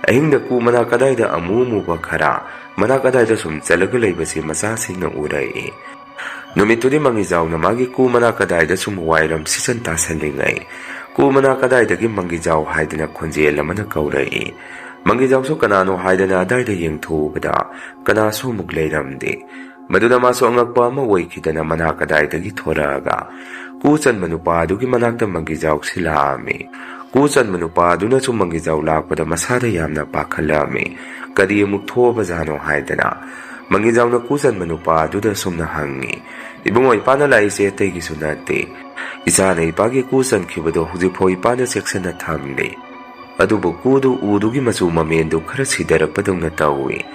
ꯑꯍꯤꯡꯗ ꯀꯨ ꯃꯅꯥ ꯀꯗꯥꯏꯗ ꯑꯃꯨ ꯑꯃꯨꯕ ꯈꯔ ꯃꯅꯥ ꯀꯗꯥꯏꯗ ꯁꯨꯝ ꯆꯠꯂꯒ ꯂꯩꯕꯁꯤ ꯃꯆꯥꯁꯤꯡꯅ ꯎꯔꯛꯏ꯫ ꯅꯨꯃꯤꯠꯇꯨꯗꯤ ꯃꯪꯒꯤꯖꯥꯎꯅ ꯃꯥꯒꯤ ꯀꯨ ꯃꯅꯥ ꯀꯗꯥꯏꯗ ꯁꯨꯝ ꯋꯥꯏꯔꯝ ꯁꯤꯠꯆꯟ ꯇꯥꯁꯜꯂꯤꯉꯩ, ꯀꯨ ꯃꯅꯥ ꯀꯗꯥꯏꯗꯒꯤ ꯃꯪꯒꯤꯖꯥꯎ ꯍꯥꯏꯗꯅ ꯈꯣꯟꯖꯦꯜ ꯑꯃꯅ ꯀꯧꯔꯛꯏ꯫ ꯃꯪꯒꯤꯖꯥꯎꯁꯨ ꯀꯅꯥꯅꯣ ꯍꯥꯏꯗꯅ ꯑꯗꯥꯏꯗ ꯌꯦꯡꯊꯣꯛꯎꯕꯗ ꯀꯅꯥꯁꯨ ꯑꯃꯨꯛ ꯂꯩꯔꯝꯗꯦ꯫ ꯃꯗꯨꯗ ꯃꯥꯁꯨ ꯑꯉꯛꯄ ꯑꯃ ꯑꯣꯏꯈꯤꯗꯅ ꯃꯅꯥ ꯀꯗꯥꯏꯗꯒꯤ ꯊꯣꯔꯛꯑꯒ ꯀꯨ ꯆꯟꯕ ꯅꯨꯄꯥ ꯑꯗꯨꯒꯤ ꯃꯅꯥꯛꯇ ꯃꯪꯒꯤꯖꯥꯎꯁꯤ ꯂꯥꯛꯑꯝꯃꯤ꯫ ꯀꯨ ꯆꯟꯕ ꯅꯨꯄꯥ ꯑꯗꯨꯅꯁꯨ ꯃꯪꯒꯤꯖꯥꯎ ꯂꯥꯛꯄꯗ ꯃꯁꯥꯗ ꯌꯥꯝꯅ ꯄꯥꯈꯠꯂꯛꯑꯝꯃꯤ꯫ ꯀꯔꯤ ꯑꯃꯨꯛ ꯊꯣꯛꯑꯕꯖꯥꯠꯅꯣ ꯍꯥꯏꯗꯅ ꯃꯪꯒꯤꯖꯥꯎꯅ ꯀꯨ ꯆꯟꯕ ꯅꯨꯄꯥ ꯑꯗꯨꯗ ꯑꯁꯨꯝꯅ ꯍꯪꯉꯤ, "ꯏꯕꯨꯡꯉꯣ, ꯏꯄꯥꯅ ꯂꯥꯛꯏꯁꯦ ꯑꯇꯩꯒꯤꯁꯨ ꯅꯠꯇꯦ꯫ ꯏꯆꯥꯅ ꯏꯄꯥꯒꯤ ꯀꯨ ꯆꯟꯈꯤꯕꯗꯣ ꯍꯧꯖꯤꯛꯐꯥꯎ ꯏꯄꯥꯅ ꯆꯦꯛꯁꯤꯟꯅ ꯊꯝꯂꯤ꯫ ꯑꯗꯨꯕꯨ ꯀꯨꯗꯨ ꯎꯗꯨꯒꯤ ꯃꯆꯨ ꯃꯃꯦꯟꯗꯨ ꯈꯔ ꯁꯤꯊꯔꯛꯄꯗꯧꯅ ꯇꯧꯏ꯫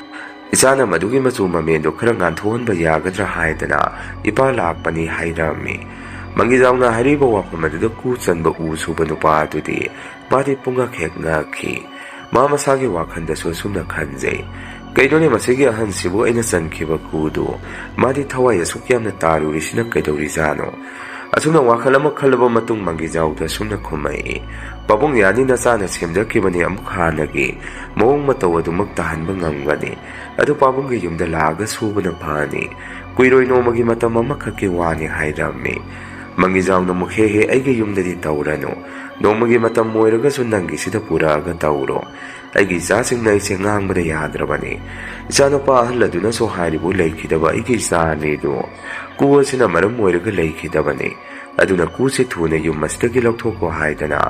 ꯏꯆꯥꯅ ꯃꯗꯨꯒꯤ ꯃꯆꯨ ꯃꯃꯦꯟꯗꯨ ꯈꯔ ꯉꯥꯟꯊꯣꯛꯍꯟꯕ ꯌꯥꯒꯗ꯭ꯔꯥ ꯍꯥꯏꯗꯅ ꯏꯄꯥ ꯂꯥꯛꯄꯅꯤ" ꯍꯥꯏꯔꯝꯃꯤ꯫ ꯃꯪꯒꯤꯖꯥꯎꯅ ꯍꯥꯏꯔꯤꯕ ꯋꯥꯐꯝ ꯑꯗꯨꯗ ꯀꯨ ꯆꯟꯕ ꯎ ꯁꯨꯕ ꯅꯨꯄꯥ ꯑꯗꯨꯗꯤ ꯃꯥꯗꯤ ꯄꯨꯡꯉꯛ ꯍꯦꯛ ꯉꯛꯈꯤ꯫ ꯃꯥ ꯃꯁꯥꯒꯤ ꯋꯥꯈꯜꯗꯁꯨ ꯑꯁꯨꯝꯅ ꯈꯟꯖꯩ, "ꯀꯩꯅꯣꯅꯦ, ꯃꯁꯤꯒꯤ ꯑꯍꯟꯁꯤꯕꯨ ꯑꯩꯅ ꯆꯟꯈꯤꯕ ꯀꯨꯗꯨ ꯃꯥꯗꯤ ꯊꯋꯥꯏ ꯑꯁꯨꯛ ꯌꯥꯝꯅ ꯇꯥꯔꯨꯔꯤꯁꯤꯅ ꯀꯩꯗꯧꯔꯤꯖꯥꯠꯅꯣ?" ꯑꯁꯨꯝꯅ ꯋꯥꯈꯜ ꯑꯃ ꯈꯜꯂꯕ ꯃꯇꯨꯡ ꯃꯪꯒꯤꯖꯥꯎꯗ ꯑꯁꯨꯝꯅ ꯈꯨꯝꯃꯛꯏ, "ꯄꯥꯕꯨꯡ, ꯌꯥꯅꯤ, ꯅꯆꯥꯅ ꯁꯦꯝꯖꯈꯤꯕꯅꯤ, ꯑꯃꯨꯛ ꯍꯥꯟꯅꯒꯤ ꯃꯑꯣꯡ ꯃꯇꯧ ꯑꯗꯨꯃꯛ ꯇꯥꯍꯟꯕ ꯉꯝꯒꯅꯤ꯫ ꯑꯗꯨ ꯄꯥꯕꯨꯡꯒꯤ ꯌꯨꯝꯗ ꯂꯥꯛꯑꯒ ꯁꯨꯕꯅ ꯐꯅꯤ꯫ ꯀꯨꯏꯔꯣꯏ, ꯅꯣꯡꯃꯒꯤ ꯃꯇꯝ ꯑꯃꯈꯛꯀꯤ ꯋꯥꯅꯤ" ꯍꯥꯏꯔꯝꯃꯤ꯫ ꯃꯪꯒꯤꯖꯥꯎꯅ ꯑꯃꯨꯛ, "ꯍꯦ ꯍꯦ, ꯑꯩꯒꯤ ꯌꯨꯝꯗꯗꯤ ꯇꯧꯔꯅꯨ꯫ ꯅꯣꯡꯃꯒꯤ ꯃꯇꯝ ꯑꯣꯏꯔꯒꯁꯨ ꯅꯪꯒꯤꯁꯤꯗ ꯄꯨꯔꯛꯑꯒ ꯇꯧꯔꯣ꯫ ꯑꯩꯒꯤ ꯏꯆꯥꯁꯤꯡꯅ ꯑꯩꯁꯦ ꯉꯥꯡꯕꯗ ꯌꯥꯗ꯭ꯔꯕꯅꯤ꯫ ꯏꯆꯥꯅꯨꯄꯥ ꯑꯍꯜ ꯑꯗꯨꯅꯁꯨ ꯍꯥꯏꯔꯤꯕꯨ ꯂꯩꯈꯤꯗꯕ ꯑꯩꯒꯤ ꯏꯆꯥ ꯑꯅꯤꯗꯨ ꯀꯨ ꯑꯁꯤꯅ ꯃꯔꯝ ꯑꯣꯏꯔꯒ ꯂꯩꯈꯤꯗꯕꯅꯤ꯫ ꯑꯗꯨꯅ ꯀꯨꯁꯤ ꯊꯨꯅ ꯌꯨꯝ ꯑꯁꯤꯗꯒꯤ ꯂꯧꯊꯣꯛꯈꯣ ꯍꯥꯏꯗꯅ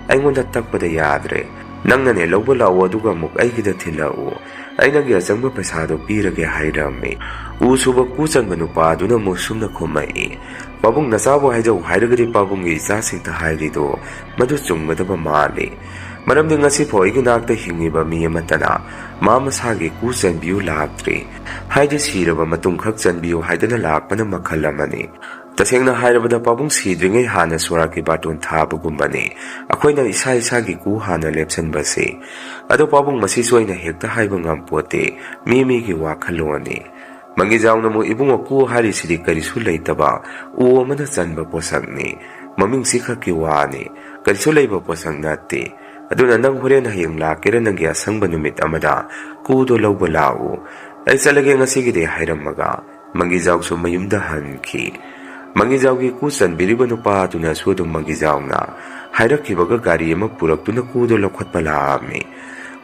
ꯑꯩꯉꯣꯟꯗ ꯇꯛꯄꯗ ꯌꯥꯗ꯭ꯔꯦ꯫ ꯅꯪꯅꯅꯦ ꯂꯧꯕ ꯂꯥꯛꯑꯣ, ꯑꯗꯨꯒ ꯑꯃꯨꯛ ꯑꯩꯒꯤꯗ ꯊꯤꯜꯂꯛꯎ꯫ ꯑꯩ ꯅꯪꯒꯤ ꯑꯆꯪꯕ ꯄꯩꯁꯥꯗꯣ ꯄꯤꯔꯒꯦ" ꯍꯥꯏꯔꯝꯃꯤ꯫ ꯎ ꯁꯨꯕ ꯀꯨ ꯆꯟꯕ ꯅꯨꯄꯥ ꯑꯗꯨꯅ ꯑꯃꯨꯛ ꯁꯨꯝꯅ ꯈꯨꯝꯃꯛꯏ, "ꯄꯥꯕꯨꯡ, ꯅꯆꯥꯕꯨ ꯍꯥꯏꯖꯧ ꯍꯥꯏꯔꯒꯗꯤ ꯄꯥꯕꯨꯡꯒꯤ ꯏꯆꯥꯁꯤꯡꯗ ꯍꯥꯏꯔꯤꯗꯣ ꯃꯗꯨ ꯆꯨꯝꯒꯗꯕ ꯃꯥꯜꯂꯤ꯫ ꯃꯔꯝꯗꯤ ꯉꯁꯤꯐꯥꯎ ꯑꯩꯒꯤ ꯅꯥꯛꯇ ꯍꯤꯡꯉꯤꯕ ꯃꯤ ꯑꯃꯠꯇꯅ ꯃꯥ ꯃꯁꯥꯒꯤ ꯀꯨ ꯆꯟꯕꯤꯌꯨ ꯂꯥꯛꯇ꯭ꯔꯤ꯫ ꯍꯥꯏꯗꯤ ꯁꯤꯔꯕ ꯃꯇꯨꯡꯈꯛ ꯆꯟꯕꯤꯌꯨ ꯍꯥꯏꯗꯅ ꯂꯥꯛꯄꯅ ꯃꯈꯜ ꯑꯃꯅꯤ꯫ ꯇꯁꯦꯡꯅ ꯍꯥꯏꯔꯕꯗ ꯄꯥꯕꯨꯡ ꯁꯤꯗ꯭ꯔꯤꯉꯩ ꯍꯥꯟꯅ ꯁꯣꯔꯥꯠꯀꯤ ꯕꯥꯇꯣꯟ ꯊꯥꯕꯒꯨꯝꯕꯅꯤ꯫ ꯑꯩꯈꯣꯏꯅ ꯏꯁꯥ ꯏꯁꯥꯒꯤ ꯀꯨ ꯍꯥꯟꯅ ꯂꯦꯞꯁꯟꯕꯁꯤ꯫ ꯑꯗꯣ ꯄꯥꯕꯨꯡ, ꯃꯁꯤꯁꯨ ꯑꯩꯅ ꯍꯦꯛꯇ ꯍꯥꯏꯕ ꯉꯝꯄꯣꯠꯇꯦ, ꯃꯤ ꯃꯤꯒꯤ ꯋꯥꯈꯜꯂꯣꯟꯅꯤ꯫ ꯃꯪꯒꯤꯖꯥꯎꯅ ꯑꯃꯨꯛ, "ꯏꯕꯨꯡꯉꯣ, ꯀꯨ ꯍꯥꯏꯔꯤꯁꯤꯗꯤ ꯀꯔꯤꯁꯨ ꯂꯩꯇꯕ ꯎ ꯑꯃꯅ ꯆꯟꯕ ꯄꯣꯠꯁꯛꯅꯤ꯫ ꯃꯃꯤꯡꯁꯤ ꯈꯛꯀꯤ ꯋꯥꯅꯤ, ꯀꯔꯤꯁꯨ ꯂꯩꯕ ꯄꯣꯠꯁꯛ ꯅꯠꯇꯦ꯫ ꯑꯗꯨꯅ ꯅꯪ ꯍꯣꯔꯦꯟ ꯍꯌꯦꯡ ꯂꯥꯛꯀꯦꯔꯥ, ꯅꯪꯒꯤ ꯑꯁꯪꯕ ꯅꯨꯃꯤꯠ ꯑꯃꯗ ꯀꯨꯗꯣ ꯂꯧꯕ ꯂꯥꯛꯎ꯫ ꯑꯩ ꯆꯠꯂꯒꯦ ꯉꯁꯤꯒꯤꯗꯤ," ꯍꯥꯏꯔꯝꯃꯒ ꯃꯪꯒꯤꯖꯥꯎꯁꯨ ꯃꯌꯨꯝꯗ ꯍꯟꯈꯤ꯫ ꯃꯪꯒꯤꯖꯥꯎꯒꯤ ꯀꯨ ꯆꯟꯕꯤꯔꯤꯕ ꯅꯨꯄꯥ ꯑꯗꯨꯅꯁꯨ ꯑꯗꯨꯝ ꯃꯪꯒꯤꯖꯥꯎꯅ ꯍꯥꯏꯔꯛꯈꯤꯕꯒ ꯒꯥꯔꯤ ꯑꯃ ꯄꯨꯔꯛꯇꯨꯅ ꯀꯨꯗꯣ ꯂꯧꯈꯠꯄ ꯂꯥꯛꯑꯝꯃꯤ꯫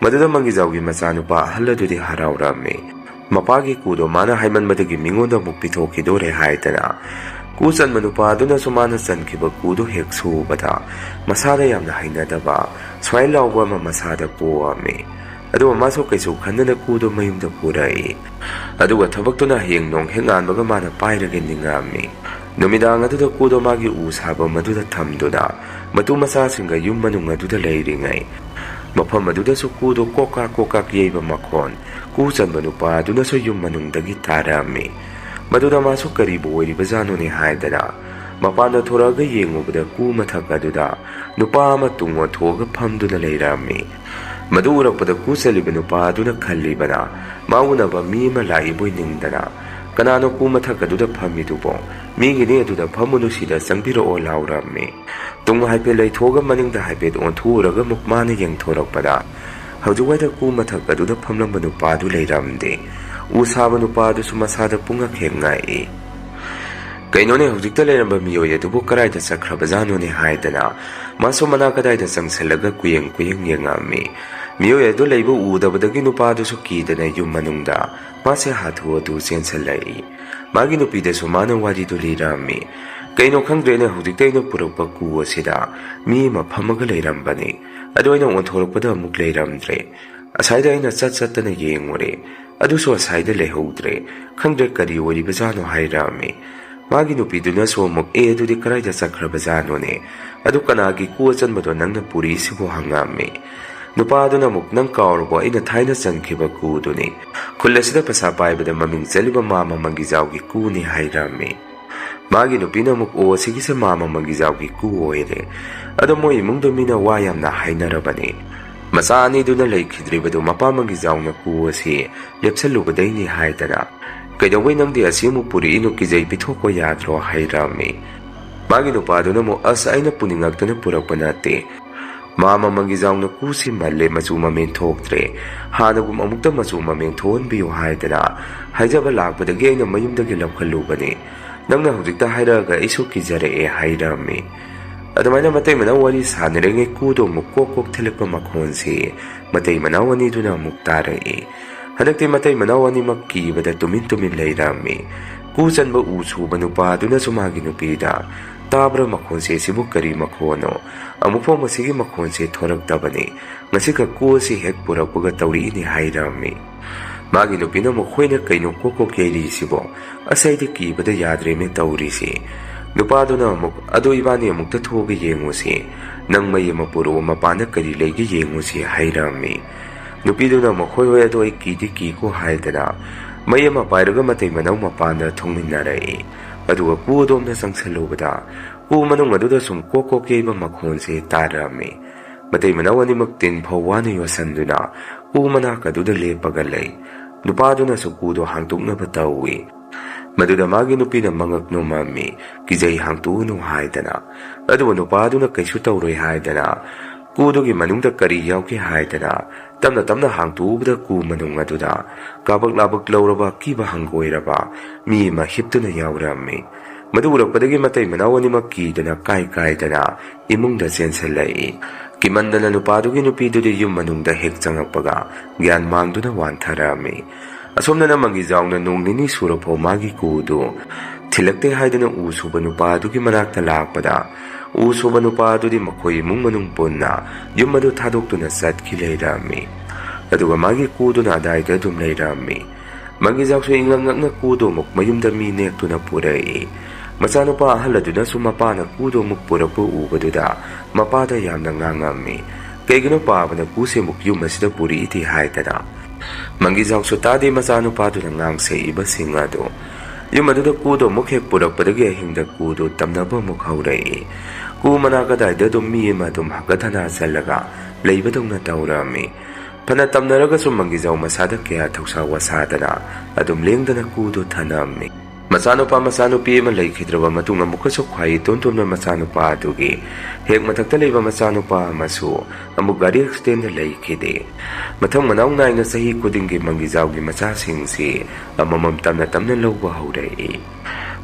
ꯃꯗꯨꯗ ꯃꯪꯒꯤꯖꯥꯎꯒꯤ ꯃꯆꯥꯅꯨꯄꯥ ꯑꯍꯜ ꯑꯗꯨꯗꯤ ꯍꯔꯥꯎꯔꯝꯃꯤ꯫ ꯃꯄꯥꯒꯤ ꯀꯨꯗꯣ ꯃꯥꯅ ꯍꯥꯏꯃꯟꯕꯗꯒꯤ ꯃꯤꯉꯣꯟꯗ ꯑꯃꯨꯛ ꯄꯤꯊꯣꯛꯈꯤꯗꯣꯔꯦ ꯍꯥꯏꯗꯅ꯫ ꯀꯨ ꯆꯟꯕ ꯅꯨꯄꯥ ꯑꯗꯨꯅꯁꯨ ꯃꯥꯅ ꯆꯟꯈꯤꯕ ꯀꯨꯗꯣ ꯍꯦꯛ ꯁꯨꯕꯗ ꯃꯁꯥꯗ ꯌꯥꯝꯅ ꯍꯩꯅꯗꯕ ꯁ꯭ꯋꯥꯏ ꯂꯥꯎꯕ ꯑꯃ ꯃꯁꯥꯗ ꯄꯣꯛꯑꯝꯃꯤ꯫ ꯑꯗꯨꯒ ꯃꯥꯁꯨ ꯀꯩꯁꯨ ꯈꯟꯗꯅ ꯀꯨꯗꯣ ꯃꯌꯨꯝꯗ ꯄꯨꯔꯛꯏ꯫ ꯑꯗꯨꯒ ꯊꯕꯛꯇꯨꯅ ꯍꯌꯦꯡ ꯅꯣꯡ ꯍꯦꯛ ꯉꯥꯟꯕꯒ ꯃꯥꯅ ꯄꯥꯏꯔꯒ ꯅꯤꯡꯉꯛꯑꯝꯃꯤ꯫ ꯅꯨꯃꯤꯗꯥꯡ ꯑꯗꯨꯗ ꯀꯨꯗꯣ ꯃꯥꯒꯤ ꯎ ꯁꯥꯕ ꯃꯗꯨꯗ ꯊꯝꯗꯨꯅ ꯃꯇꯨ ꯃꯆꯥꯁꯤꯡꯒ ꯌꯨꯝ ꯃꯅꯨꯡ ꯑꯗꯨꯗ ꯂꯩꯔꯤꯉꯩ, ꯃꯐꯝ ꯑꯗꯨꯗꯁꯨ ꯀꯨꯗꯣ ꯀꯣꯛ ꯀꯥꯛ ꯀꯣꯛ ꯀꯥꯛ ꯌꯩꯕ ꯃꯈꯣꯟ, ꯀꯨ ꯆꯟꯕ ꯅꯨꯄꯥ ꯑꯗꯨꯅꯁꯨ ꯌꯨꯝ ꯃꯅꯨꯡꯗꯒꯤ ꯇꯥꯔꯛꯑꯝꯃꯤ꯫ ꯃꯗꯨꯗ ꯃꯥꯁꯨ ꯀꯔꯤꯕꯨ ꯑꯣꯏꯔꯤꯕꯖꯥꯠꯅꯣꯅꯦ ꯍꯥꯏꯗꯅ ꯃꯄꯥꯟꯗ ꯊꯣꯔꯛꯑꯒ ꯌꯦꯡꯉꯨꯕꯗ ꯀꯨ ꯃꯊꯛ ꯑꯗꯨꯗ ꯅꯨꯄꯥ ꯑꯃ ꯇꯨꯡ ꯑꯣꯟꯊꯣꯛꯑꯒ ꯐꯝꯗꯨꯅ ꯂꯩꯔꯝꯃꯤ꯫ ꯃꯗꯨ ꯎꯔꯛꯄꯗ ꯀꯨ ꯆꯜꯂꯤꯕ ꯅꯨꯄꯥ ꯑꯗꯨꯅ ꯈꯜꯂꯤꯕꯅ ꯃꯥ ꯎꯅꯕ ꯃꯤ ꯑꯃ ꯂꯥꯛꯏꯕꯣꯏ ꯅꯤꯡꯗꯅ, "ꯀꯅꯥꯅꯣ ꯀꯨ ꯃꯊꯛ ꯑꯗꯨꯗ ꯐꯝꯃꯤꯗꯨꯕꯣ? ꯃꯤꯒꯤꯅꯦ, ꯑꯗꯨꯗ ꯐꯝꯃꯨꯅꯨ, ꯁꯤꯗ ꯆꯪꯕꯤꯔꯛꯑꯣ" ꯂꯥꯎꯔꯝꯃꯤ꯫ ꯇꯨꯡ ꯍꯥꯏꯐꯦꯠ ꯂꯩꯊꯣꯛꯑꯒ ꯃꯅꯤꯡꯗ ꯍꯥꯏꯐꯦꯠ ꯑꯣꯟꯊꯣꯛꯎꯔꯒ ꯑꯃꯨꯛ ꯃꯥꯅ ꯌꯦꯡꯊꯣꯔꯛꯄꯗ ꯍꯧꯖꯤꯛꯋꯥꯏꯗ ꯀꯨ ꯃꯊꯛ ꯑꯗꯨꯗ ꯐꯝꯂꯝꯕ ꯅꯨꯄꯥꯗꯨ ꯂꯩꯔꯝꯗꯦ꯫ ꯎ ꯁꯥꯕ ꯅꯨꯄꯥ ꯑꯗꯨꯁꯨ ꯃꯁꯥꯗ ꯄꯨꯡꯉꯛ ꯍꯦꯛ ꯉꯛꯏ꯫ "ꯀꯩꯅꯣꯅꯦ, ꯍꯧꯖꯤꯛꯇ ꯂꯩꯔꯝꯕ ꯃꯤꯑꯣꯏ ꯑꯗꯨꯕꯨ ꯀꯗꯥꯏꯗ ꯆꯠꯈ꯭ꯔꯕꯖꯥꯠꯅꯣꯅꯦ?" ꯍꯥꯏꯗꯅ ꯃꯥꯁꯨ ꯃꯅꯥ ꯀꯗꯥꯏꯗ ꯆꯪꯁꯤꯜꯂꯒ ꯀꯨꯌꯦꯡ ꯀꯨꯌꯦꯡ ꯌꯦꯡꯉꯝꯃꯤ꯫ ꯃꯤꯑꯣꯏ ꯑꯗꯨ ꯂꯩꯕ ꯎꯗꯕꯗꯒꯤ ꯅꯨꯄꯥꯗꯨꯁꯨ ꯀꯤꯗꯅ ꯌꯨꯝ ꯃꯅꯨꯡꯗ ꯃꯥꯁꯦ ꯍꯥꯊꯨ ꯍꯥꯊꯨ ꯆꯦꯟꯁꯤꯜꯂꯛꯏ꯫ ꯃꯥꯒꯤ ꯅꯨꯄꯤꯗꯁꯨ ꯃꯥꯅ ꯋꯥꯔꯤꯗꯨ ꯂꯤꯔꯝꯃꯤ꯫ "ꯀꯩꯅꯣ ꯈꯪꯗ꯭ꯔꯦꯅꯦ, ꯍꯧꯖꯤꯛꯇ ꯑꯩꯅ ꯄꯨꯔꯛꯄ ꯀꯨ ꯑꯁꯤꯗ ꯃꯤ ꯑꯃ ꯐꯝꯃꯒ ꯂꯩꯔꯝꯕꯅꯤ꯫ ꯑꯗꯣ ꯑꯩꯅ ꯑꯣꯟꯊꯣꯔꯛꯄꯗ ꯑꯃꯨꯛ ꯂꯩꯔꯝꯗ꯭ꯔꯦ꯫ ꯑꯁꯥꯏꯗ ꯑꯩꯅ ꯆꯠ ꯆꯠꯇꯅ ꯌꯦꯡꯉꯨꯔꯦ, ꯑꯗꯨꯁꯨ ꯑꯁꯥꯏꯗ ꯂꯩꯍꯧꯗ꯭ꯔꯦ꯫ ꯈꯪꯗ꯭ꯔꯦ ꯀꯔꯤ ꯑꯣꯏꯔꯤꯕꯖꯥꯠꯅꯣ" ꯍꯥꯏꯔꯛꯑꯝꯃꯤ꯫ ꯃꯥꯒꯤ ꯅꯨꯄꯤꯗꯨꯅꯁꯨ ꯑꯃꯨꯛ, "ꯑꯦ, ꯑꯗꯨꯗꯤ ꯀꯗꯥꯏꯗ ꯆꯠꯈ꯭ꯔꯕꯖꯥꯠꯅꯣꯅꯦ? ꯑꯗꯨ ꯀꯅꯥꯒꯤ ꯀꯨ ꯑꯆꯟꯕꯗꯣ ꯅꯪꯅ ꯄꯨꯔꯛꯏꯁꯤꯕꯣ?" ꯍꯪꯉꯛꯑꯝꯃꯤ꯫ ꯅꯨꯄꯥꯗꯨꯅ ꯑꯃꯨꯛ, "ꯅꯪ ꯀꯥꯎꯔꯕꯣ? ꯑꯩꯅ ꯊꯥꯏꯅ ꯆꯟꯈꯤꯕ ꯀꯨꯗꯨꯅꯤ꯫ ꯈꯨꯜ ꯑꯁꯤꯗ ꯄꯩꯁꯥ ꯄꯥꯏꯕꯗ ꯃꯃꯤꯡ ꯆꯠꯂꯤꯕ ꯃꯥꯃ ꯃꯪꯒꯤꯖꯥꯎꯒꯤ ꯀꯨꯅꯤ" ꯍꯥꯏꯔꯛꯑꯝꯃꯤ꯫ ꯃꯥꯒꯤ ꯅꯨꯄꯤꯅ ꯑꯃꯨꯛ, "ꯑꯣ, ꯑꯁꯤꯒꯤꯁꯦ ꯃꯥꯃ ꯃꯪꯒꯤꯖꯥꯎꯒꯤ ꯀꯨ ꯑꯣꯏꯔꯦ꯫ ꯑꯗꯣ ꯃꯣꯏ ꯏꯃꯨꯡꯗꯣ ꯃꯤꯅ ꯋꯥ ꯌꯥꯝꯅ ꯍꯥꯏꯅꯔꯕꯅꯦ꯫ ꯃꯆꯥ ꯑꯅꯤꯗꯨꯅ ꯂꯩꯈꯤꯗ꯭ꯔꯤꯕꯗꯨ ꯃꯄꯥ ꯃꯪꯒꯤꯖꯥꯎꯅ ꯀꯨ ꯑꯁꯤ ꯂꯦꯞꯁꯜꯂꯨꯕꯗꯩꯅꯤ" ꯍꯥꯏꯗꯅ꯫ "ꯀꯩꯗꯧꯕꯩ ꯅꯪꯗꯤ ꯑꯁꯤ ꯑꯃꯨꯛ ꯄꯨꯔꯛꯏꯅꯣ? ꯀꯤꯖꯩ, ꯄꯤꯊꯣꯛꯄ ꯌꯥꯗ꯭ꯔꯣ?" ꯍꯥꯏꯔꯝꯃꯤ꯫ ꯃꯥꯒꯤ ꯅꯨꯄꯥꯗꯨꯅ ꯑꯃꯨꯛ, "ꯑꯁ, ꯑꯩꯅ ꯄꯨꯅꯤꯡꯉꯛꯇꯅ ꯄꯨꯔꯛꯄ ꯅꯠꯇꯦ꯫ ꯃꯥꯃ ꯃꯪꯒꯤꯖꯥꯎꯅ ꯀꯨꯁꯤ ꯃꯜꯂꯦ, ꯃꯆꯨ ꯃꯃꯦꯟ ꯊꯣꯛꯇ꯭ꯔꯦ꯫ ꯍꯥꯟꯅꯒꯨꯝ ꯑꯃꯨꯛꯇ ꯃꯆꯨ ꯃꯃꯦꯟ ꯊꯣꯛꯍꯟꯕꯤꯌꯨ ꯍꯥꯏꯗꯅ ꯍꯥꯏꯖꯕ ꯂꯥꯛꯄꯗꯒꯤ ꯑꯩꯅ ꯃꯌꯨꯝꯗꯒꯤ ꯂꯧꯈꯠꯂꯨꯕꯅꯤ꯫ ꯅꯪꯅ ꯍꯧꯖꯤꯛꯇ ꯍꯥꯏꯔꯛꯑꯒ ꯑꯩꯁꯨ ꯀꯤꯖꯔꯛꯑꯦ" ꯍꯥꯏꯔꯝꯃꯤ꯫ ꯑꯗꯨꯃꯥꯏꯅ ꯃꯇꯩ ꯃꯅꯥꯎ ꯋꯥꯔꯤ ꯁꯥꯟꯅꯔꯤꯉꯩ ꯀꯨꯗꯣ ꯑꯃꯨꯛ ꯀꯣꯛ ꯀꯣꯛ ꯊꯤꯜꯂꯛꯄ ꯃꯈꯣꯟꯁꯤ ꯃꯇꯩ ꯃꯅꯥꯎ ꯑꯅꯤꯗꯨꯅ ꯑꯃꯨꯛ ꯇꯥꯔꯛꯏ꯫ ꯍꯟꯗꯛꯇꯤ ꯃꯇꯩ ꯃꯅꯥꯎ ꯑꯅꯤꯃꯛ ꯀꯤꯕꯗ ꯇꯨꯃꯤꯟ ꯇꯨꯃꯤꯟ ꯂꯩꯔꯝꯃꯤ꯫ ꯀꯨ ꯆꯟꯕ ꯎ ꯁꯨꯕ ꯅꯨꯄꯥꯗꯨꯅꯁꯨ ꯃꯥꯒꯤ ꯅꯨꯄꯤꯗ, "ꯇꯥꯕ꯭ꯔꯥ ꯃꯈꯣꯟꯁꯦ? ꯁꯤꯕꯨ ꯀꯔꯤ ꯃꯈꯣꯟꯅꯣ? ꯑꯃꯨꯛꯐꯥꯎ ꯃꯁꯤꯒꯤ ꯃꯈꯣꯟꯁꯦ ꯊꯣꯔꯛꯇꯕꯅꯤ꯫ ꯉꯁꯤꯈꯛ ꯀꯨ ꯑꯁꯤ ꯍꯦꯛ ꯄꯨꯔꯛꯄꯒ ꯇꯧꯔꯛꯏꯅꯤ" ꯍꯥꯏꯔꯝꯃꯤ꯫ ꯃꯥꯒꯤ ꯅꯨꯄꯤꯅ ꯃꯈꯣꯏꯅ ꯀꯩꯅꯣ ꯀꯣꯛ ꯀꯣꯛ ꯌꯩꯔꯤꯁꯤꯕꯣ? ꯑꯁ, ꯑꯩꯗꯤ ꯀꯤꯕꯗ ꯌꯥꯗ꯭ꯔꯦꯅꯦ ꯇꯧꯔꯤꯁꯦ꯫ ꯅꯨꯄꯥꯗꯨꯅ ꯑꯃꯨꯛ, "ꯑꯗꯣ ꯏꯕꯥꯅꯤ ꯑꯃꯨꯛꯇ ꯊꯣꯛꯑꯒ ꯌꯦꯡꯉꯨꯁꯤ꯫ ꯅꯪ ꯃꯩ ꯑꯃ ꯄꯨꯔꯛꯑꯣ, ꯃꯄꯥꯟꯗ ꯀꯔꯤ ꯂꯩꯒꯦ ꯌꯦꯡꯉꯨꯁꯤ" ꯍꯥꯏꯔꯝꯃꯤ꯫ ꯅꯨꯄꯤꯗꯨꯅ ꯑꯃꯨꯛ, "ꯍꯣꯏ, ꯍꯣꯏ, ꯑꯗꯣ ꯑꯩ ꯀꯤꯗꯤ ꯀꯤꯀꯣ" ꯍꯥꯏꯗꯅ ꯃꯩ ꯑꯃ ꯄꯥꯏꯔꯒ ꯃꯇꯩ ꯃꯅꯥꯎ ꯃꯄꯥꯟꯗ ꯊꯣꯡꯃꯤꯟꯅꯔꯛꯏ꯫ ꯑꯗꯨꯒ ꯀꯨ ꯑꯗꯣꯝꯗ ꯆꯪꯁꯜꯂꯨꯕꯗ ꯀꯨ ꯃꯅꯨꯡ ꯑꯗꯨꯗ ꯁꯨꯝ ꯀꯣꯛ ꯀꯣꯛ ꯌꯩꯕ ꯃꯈꯣꯟꯁꯦ ꯇꯥꯔꯝꯃꯤ꯫ ꯃꯇꯩ ꯃꯅꯥꯎ ꯑꯅꯤꯃꯛ ꯇꯤꯟ ꯐꯥꯎ ꯋꯥꯅ ꯌꯣꯠꯁꯟꯗꯨꯅ ꯀꯨ ꯃꯅꯥꯛ ꯑꯗꯨꯗ ꯂꯦꯞꯄꯒ ꯂꯩ꯫ ꯅꯨꯄꯥꯗꯨꯅꯁꯨ ꯀꯨꯗꯣ ꯍꯥꯡꯗꯣꯛꯅꯕ ꯇꯧꯏ꯫ ꯃꯗꯨꯗ ꯃꯥꯒꯤ ꯅꯨꯄꯤꯅ ꯃꯉꯛ ꯅꯣꯝꯃꯝꯃꯤ, "ꯀꯤꯖꯩ, ꯍꯥꯡꯇꯣꯛꯎꯅꯨ" ꯍꯥꯏꯗꯅ꯫ ꯑꯗꯨꯕꯨ ꯅꯨꯄꯥꯗꯨꯅ ꯀꯩꯁꯨ ꯇꯧꯔꯣꯏ ꯍꯥꯏꯗꯅ ꯀꯨꯗꯨꯒꯤ ꯃꯅꯨꯡꯗ ꯀꯔꯤ ꯌꯥꯎꯒꯦ ꯍꯥꯏꯗꯅ ꯇꯞꯅ ꯇꯞꯅ ꯍꯥꯡꯇꯣꯛꯎꯕꯗ ꯀꯨ ꯃꯅꯨꯡ ꯑꯗꯨꯗ ꯀꯥꯕꯛ ꯂꯥꯕꯛ ꯂꯧꯔꯕ ꯑꯀꯤꯕ ꯍꯪꯒꯣꯏꯔꯕ ꯃꯤ ꯑꯃ ꯍꯤꯞꯇꯨꯅ ꯌꯥꯎꯔꯝꯃꯤ꯫ ꯃꯗꯨ ꯎꯔꯛꯄꯗꯒꯤ ꯃꯇꯩ ꯃꯅꯥꯎ ꯑꯅꯤꯃꯛ ꯀꯤꯗꯅ ꯀꯥꯏ ꯀꯥꯏꯗꯅ ꯏꯃꯨꯡꯗ ꯆꯦꯟꯁꯤꯜꯂꯛꯏ꯫ ꯀꯤꯃꯟꯗꯅ ꯅꯨꯄꯥꯗꯨꯒꯤ ꯅꯨꯄꯤꯗꯨꯗꯤ ꯌꯨꯝ ꯃꯅꯨꯡꯗ ꯍꯦꯛ ꯆꯪꯉꯛꯄꯒ ꯒ꯭ꯌꯥꯟ ꯃꯥꯡꯗꯨꯅ ꯋꯥꯟꯊꯔꯛꯑꯝꯃꯤ꯫ ꯑꯁꯣꯝꯗꯅ ꯃꯪꯒꯤꯖꯥꯎꯅ ꯅꯣꯡ ꯅꯤꯅꯤ ꯁꯨꯔꯐꯥꯎ ꯃꯥꯒꯤ ꯀꯨꯗꯨ ꯊꯤꯜꯂꯛꯇꯦ ꯍꯥꯏꯗꯨꯅ ꯎ ꯁꯨꯕ ꯅꯨꯄꯥ ꯑꯗꯨꯒꯤ ꯃꯅꯥꯛꯇ ꯂꯥꯛꯄꯗ, ꯎ ꯁꯨꯕ ꯅꯨꯄꯥ ꯑꯗꯨꯗꯤ ꯃꯈꯣꯏ ꯏꯃꯨꯡ ꯃꯅꯨꯡ ꯄꯨꯟꯅ ꯌꯨꯝ ꯑꯗꯨ ꯊꯥꯗꯣꯛꯇꯨꯅ ꯆꯠꯈꯤ ꯂꯩꯔꯝꯃꯤ꯫ ꯑꯗꯨꯒ ꯃꯥꯒꯤ ꯀꯨꯗꯨꯅ ꯑꯗꯥꯏꯗ ꯑꯗꯨꯝ ꯂꯩꯔꯝꯃꯤ꯫ ꯃꯪꯒꯤꯖꯥꯎꯁꯨ ꯏꯉꯛ ꯉꯛꯅ ꯀꯨꯗꯣ ꯑꯃꯨꯛ ꯃꯌꯨꯝꯗ ꯃꯤ ꯅꯦꯛꯇꯨꯅ ꯄꯨꯔꯛꯏ꯫ ꯃꯆꯥꯅꯨꯄꯥ ꯑꯍꯜ ꯑꯗꯨꯅꯁꯨ ꯃꯄꯥꯅ ꯀꯨꯗꯣ ꯑꯃꯨꯛ ꯄꯨꯔꯛꯄ ꯎꯕꯗꯨꯗ ꯃꯄꯥꯗ ꯌꯥꯝꯅ ꯉꯥꯡꯉꯝꯃꯤ꯫ "ꯀꯩꯒꯤꯅꯣ ꯄꯥꯕꯅ ꯀꯨꯁꯦ ꯑꯃꯨꯛ ꯌꯨꯝ ꯑꯁꯤꯗ ꯄꯨꯔꯛꯏꯗꯤ?" ꯍꯥꯏꯗꯅ꯫ ꯃꯪꯒꯤꯖꯥꯎꯁꯨ ꯇꯥꯗꯦ ꯃꯆꯥꯅꯨꯄꯥꯗꯨꯅ ꯉꯥꯡꯁꯛꯏꯕꯁꯤꯡ ꯑꯗꯨ꯫ ꯌꯨꯝ ꯑꯗꯨꯗ ꯀꯨꯗꯣ ꯑꯃꯨꯛ ꯍꯦꯛ ꯄꯨꯔꯛꯄꯗꯒꯤ ꯑꯍꯤꯡꯗ ꯀꯨꯗꯣ ꯇꯝꯅꯕ ꯑꯃꯨꯛ ꯍꯧꯔꯛꯏ꯫ ꯀꯨ ꯃꯅꯥꯛ ꯑꯗꯥꯏꯗ ꯑꯗꯨꯝ ꯃꯤ ꯑꯃ ꯑꯗꯨꯝ ꯍꯪꯒꯠ ꯍꯟꯗ ꯆꯠꯂꯒ ꯂꯩꯕꯗꯧꯅ ꯇꯧꯔꯝꯃꯤ꯫ ꯐꯅ ꯇꯝꯅꯔꯒꯁꯨ ꯃꯪꯒꯤꯖꯥꯎ ꯃꯁꯥꯗ ꯀꯌꯥ ꯊꯧꯁꯥ ꯋꯥꯁꯥꯗꯅ ꯑꯗꯨꯝ ꯂꯦꯡꯗꯅ ꯀꯨꯗꯨ ꯊꯅꯝꯃꯤ꯫ ꯃꯆꯥꯅꯨꯄꯥ ꯃꯆꯥꯅꯨꯄꯤ ꯑꯃ ꯂꯩꯈꯤꯗ꯭ꯔꯕ ꯃꯇꯨꯡ ꯑꯃꯨꯛꯀꯁꯨ ꯈ꯭ꯋꯥꯏ ꯏꯇꯣꯟ ꯇꯣꯟꯕ ꯃꯆꯥꯅꯨꯄꯥ ꯑꯗꯨꯒꯤ ꯍꯦꯛ ꯃꯊꯛꯇ ꯂꯩꯕ ꯃꯆꯥꯅꯨꯄꯥ ꯑꯃꯁꯨ ꯑꯃꯨꯛ ꯒꯥꯔꯤ ꯑꯦꯛꯁꯤꯗꯦꯟꯗ ꯂꯩꯈꯤꯗꯦ꯫ ꯃꯊꯪ ꯃꯅꯥꯎ ꯅꯥꯏꯅ ꯆꯍꯤ ꯈꯨꯗꯤꯡꯒꯤ ꯃꯪꯒꯤꯖꯥꯎꯒꯤ ꯃꯆꯥꯁꯤꯡꯁꯤ ꯑꯃꯃꯝ ꯇꯞꯅ ꯇꯞꯅ ꯂꯧꯕ ꯍꯧꯔꯛꯏ꯫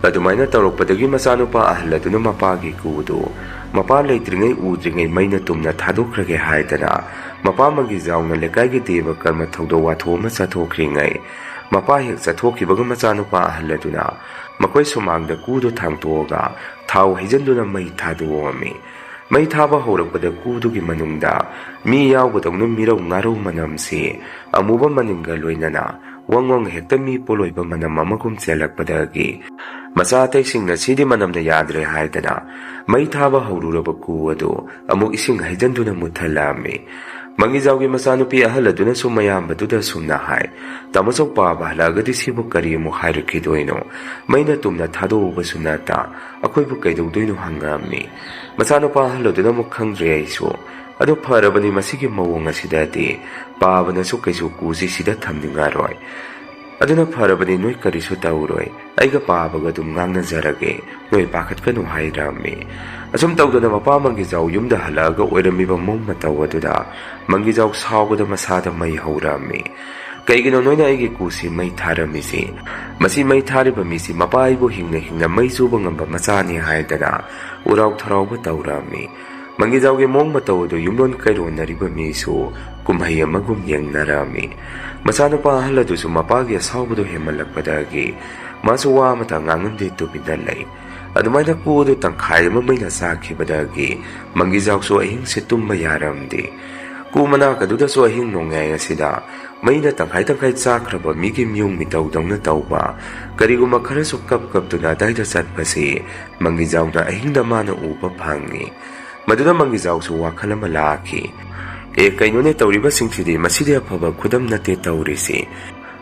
ꯑꯗꯨꯃꯥꯏꯅ ꯇꯧꯔꯛꯄꯗꯒꯤ ꯃꯆꯥꯅꯨꯄꯥ ꯑꯍꯜ ꯑꯗꯨꯅ ꯃꯄꯥꯒꯤ ꯀꯨꯗꯨ ꯃꯄꯥ ꯂꯩꯇ꯭ꯔꯤꯉꯩ ꯎꯗ꯭ꯔꯤꯉꯩ ꯃꯩꯅ ꯇꯨꯝꯅ ꯊꯥꯗꯣꯛꯈ꯭ꯔꯒꯦ ꯍꯥꯏꯗꯅ ꯃꯄꯥ ꯃꯪꯒꯤꯖꯥꯎꯅ ꯂꯩꯀꯥꯏꯒꯤ ꯗꯦꯕ ꯀꯔꯃ ꯊꯧꯗꯣꯛ ꯋꯥꯊꯣꯛ ꯑꯃ ꯆꯠꯊꯣꯛꯈ꯭ꯔꯤꯉꯩ ꯃꯄꯥ ꯍꯦꯛ ꯆꯠꯊꯣꯛꯈꯤꯕꯒ ꯃꯆꯥꯅꯨꯄꯥ ꯑꯍꯜ ꯑꯗꯨꯅ ꯃꯈꯣꯏ ꯁꯨꯃꯥꯡꯗ ꯀꯨꯗꯨ ꯊꯥꯡꯇꯣꯛꯑꯒ ꯊꯥꯎ ꯍꯩꯖꯤꯟꯗꯨꯅ ꯃꯩ ꯊꯥꯗꯣꯛꯑꯝꯃꯤ꯫ ꯃꯩ ꯊꯥꯕ ꯍꯧꯔꯛꯄꯗ ꯀꯨꯗꯨꯒꯤ ꯃꯅꯨꯡꯗ ꯃꯤ ꯌꯥꯎꯕꯗꯧꯅ ꯃꯤꯔꯧ ꯉꯥꯔꯧ ꯃꯅꯝꯁꯤ ꯑꯃꯨꯕ ꯃꯅꯤꯜꯒ ꯂꯣꯏꯅꯅ ꯋꯪ ꯋꯪ ꯍꯦꯛꯇ ꯃꯤ ꯄꯣꯂꯣꯏꯕ ꯃꯅꯝ ꯑꯃꯒꯨꯝ ꯆꯦꯜꯂꯛꯄꯗꯒꯤ ꯃꯆꯥ ꯑꯇꯩꯁꯤꯡꯅ ꯁꯤꯗꯤ ꯃꯅꯝꯅ ꯌꯥꯗ꯭ꯔꯦ ꯍꯥꯏꯗꯅ ꯃꯩ ꯊꯥꯕ ꯍꯧꯔꯨꯔꯕ ꯀꯨ ꯑꯗꯨ ꯑꯃꯨꯛ ꯏꯁꯤꯡ ꯍꯩꯖꯤꯟꯗꯨꯅ ꯃꯨꯠꯊꯠꯂꯛꯑꯝꯃꯤ꯫ ꯃꯪꯒꯤꯖꯥꯎꯒꯤ ꯃꯆꯥꯅꯨꯄꯤ ꯑꯍꯜ ꯑꯗꯨꯅꯁꯨ ꯃꯌꯥꯝꯕꯗꯨꯗ ꯑꯁꯨꯝꯅ ꯍꯥꯏ, "ꯇꯥꯃꯣꯆꯧ ꯄꯥꯕ ꯍꯜꯂꯛꯑꯒꯗꯤ ꯁꯤꯕꯨ ꯀꯔꯤ ꯑꯃꯨꯛ ꯍꯥꯏꯔꯛꯈꯤꯗꯣꯏꯅꯣ? ꯃꯩꯅ ꯇꯨꯝꯅ ꯊꯥꯗꯣꯛꯎꯕꯁꯨ ꯅꯠꯇ ꯑꯩꯈꯣꯏꯕꯨ ꯀꯩꯗꯧꯗꯣꯏꯅꯣ?" ꯍꯪꯉꯛꯑꯝꯃꯤ꯫ ꯃꯆꯥꯅꯨꯄꯥ ꯑꯍꯜ ꯑꯗꯨꯅ ꯑꯃꯨꯛ, "ꯈꯪꯗ꯭ꯔꯦ ꯑꯩꯁꯨ꯫ ꯑꯗꯣ ꯐꯔꯕꯅꯤ, ꯃꯁꯤꯒꯤ ꯃꯑꯣꯡ ꯑꯁꯤꯗꯗꯤ ꯄꯥꯕꯅꯁꯨ ꯀꯩꯁꯨ ꯀꯨꯁꯤ ꯁꯤꯗ ꯊꯝꯅꯤꯡꯉꯔꯣꯏ꯫ ꯑꯗꯨꯅ ꯐꯔꯕꯅꯤ, ꯅꯣꯏ ꯀꯔꯤꯁꯨ ꯇꯧꯔꯣꯏ꯫ ꯑꯩꯒ ꯄꯥꯕꯒ ꯑꯗꯨꯝ ꯉꯥꯡꯅꯖꯔꯒꯦ꯫ ꯅꯣꯏ ꯄꯥꯈꯠꯀꯅꯨ," ꯍꯥꯏꯔꯝꯃꯤ꯫ ꯑꯁꯨꯝ ꯇꯧꯗꯅ ꯃꯄꯥ ꯃꯪꯒꯤꯖꯥꯎ ꯌꯨꯝꯗ ꯍꯜꯂꯛꯑꯒ ꯑꯣꯏꯔꯝꯃꯤꯕ ꯃꯑꯣꯡ ꯃꯇꯧ ꯑꯗꯨꯗ ꯃꯪꯒꯤꯖꯥꯎ ꯁꯥꯎꯕꯗ ꯃꯁꯥꯗ ꯃꯩ ꯍꯧꯔꯝꯃꯤ꯫ "ꯀꯩꯒꯤꯅꯣ ꯅꯣꯏꯅ ꯑꯩꯒꯤ ꯀꯨꯁꯤ ꯃꯩ ꯊꯥꯔꯝꯃꯤꯁꯤ? ꯃꯁꯤ ꯃꯩ ꯊꯥꯔꯤꯕ ꯃꯤꯁꯤ ꯃꯄꯥ ꯑꯩꯕꯨ ꯍꯤꯡꯅ ꯍꯤꯡꯅ ꯃꯩ ꯆꯨꯕ ꯉꯝꯕ ꯃꯆꯥꯅꯤ," ꯍꯥꯏꯗꯅ ꯎꯔꯥꯎ ꯊꯔꯥꯎꯕ ꯇꯧꯔꯝꯃꯤ꯫ ꯃꯪꯒꯤꯖꯥꯎꯒꯤ ꯃꯑꯣꯡ ꯃꯇꯧ ꯑꯗꯨ ꯌꯨꯝꯂꯣꯟ ꯀꯩꯔꯣꯟꯅꯔꯤꯕ ꯃꯤꯁꯨ ꯀꯨꯝꯍꯩ ꯑꯃꯒꯨꯝ ꯌꯦꯡꯅꯔꯝꯃꯤ꯫ ꯃꯆꯥꯅꯨꯄꯥ ꯑꯍꯜ ꯑꯗꯨꯁꯨ ꯃꯄꯥꯒꯤ ꯑꯁꯥꯎꯕꯗꯨ ꯍꯦꯟꯃꯜꯂꯛꯄꯗꯒꯤ ꯃꯥꯁꯨ ꯋꯥ ꯑꯃꯇ ꯉꯥꯡꯉꯝꯗꯦ, ꯇꯨꯃꯤꯟꯅ ꯂꯩ꯫ ꯑꯗꯨꯃꯥꯏꯅ ꯀꯨ ꯑꯗꯨ ꯇꯪꯈꯥꯏ ꯑꯃ ꯃꯩꯅ ꯆꯥꯈꯤꯕꯗꯒꯤ ꯃꯪꯒꯤꯖꯥꯎꯁꯨ ꯑꯍꯤꯡꯁꯦ ꯇꯨꯝꯕ ꯌꯥꯔꯝꯗꯦ꯫ ꯀꯨ ꯃꯅꯥꯛ ꯑꯗꯨꯗꯁꯨ ꯑꯍꯤꯡ ꯅꯣꯡꯌꯥꯏ ꯑꯁꯤꯗ ꯃꯩꯅ ꯇꯪꯈꯥꯏ ꯇꯪꯈꯥꯏ ꯆꯥꯈ꯭ꯔꯕ ꯃꯤꯒꯤ ꯃꯤꯑꯣꯡ ꯃꯤꯇꯧꯗꯧꯅ ꯇꯧꯕ ꯀꯔꯤꯒꯨꯝꯕ ꯈꯔꯁꯨ ꯀꯞ ꯀꯞꯇꯨꯅ ꯑꯗꯥꯏꯗ ꯆꯠꯄꯁꯤ ꯃꯪꯒꯤꯖꯥꯎꯅ ꯑꯍꯤꯡꯗ ꯃꯥꯅ ꯎꯕ ꯐꯪꯉꯤ꯫ ꯃꯗꯨꯗ ꯃꯪꯒꯤꯖꯥꯎꯁꯨ ꯋꯥꯈꯜ ꯑꯃ ꯂꯥꯛꯈꯤ꯫ "ꯑꯦ, ꯀꯩꯅꯣꯅꯦ ꯇꯧꯔꯤꯕꯁꯤꯡꯁꯤꯗꯤ? ꯃꯁꯤꯗꯤ ꯑꯐꯕ ꯈꯨꯗꯝ ꯅꯠꯇꯦ ꯇꯧꯔꯤꯁꯤ꯫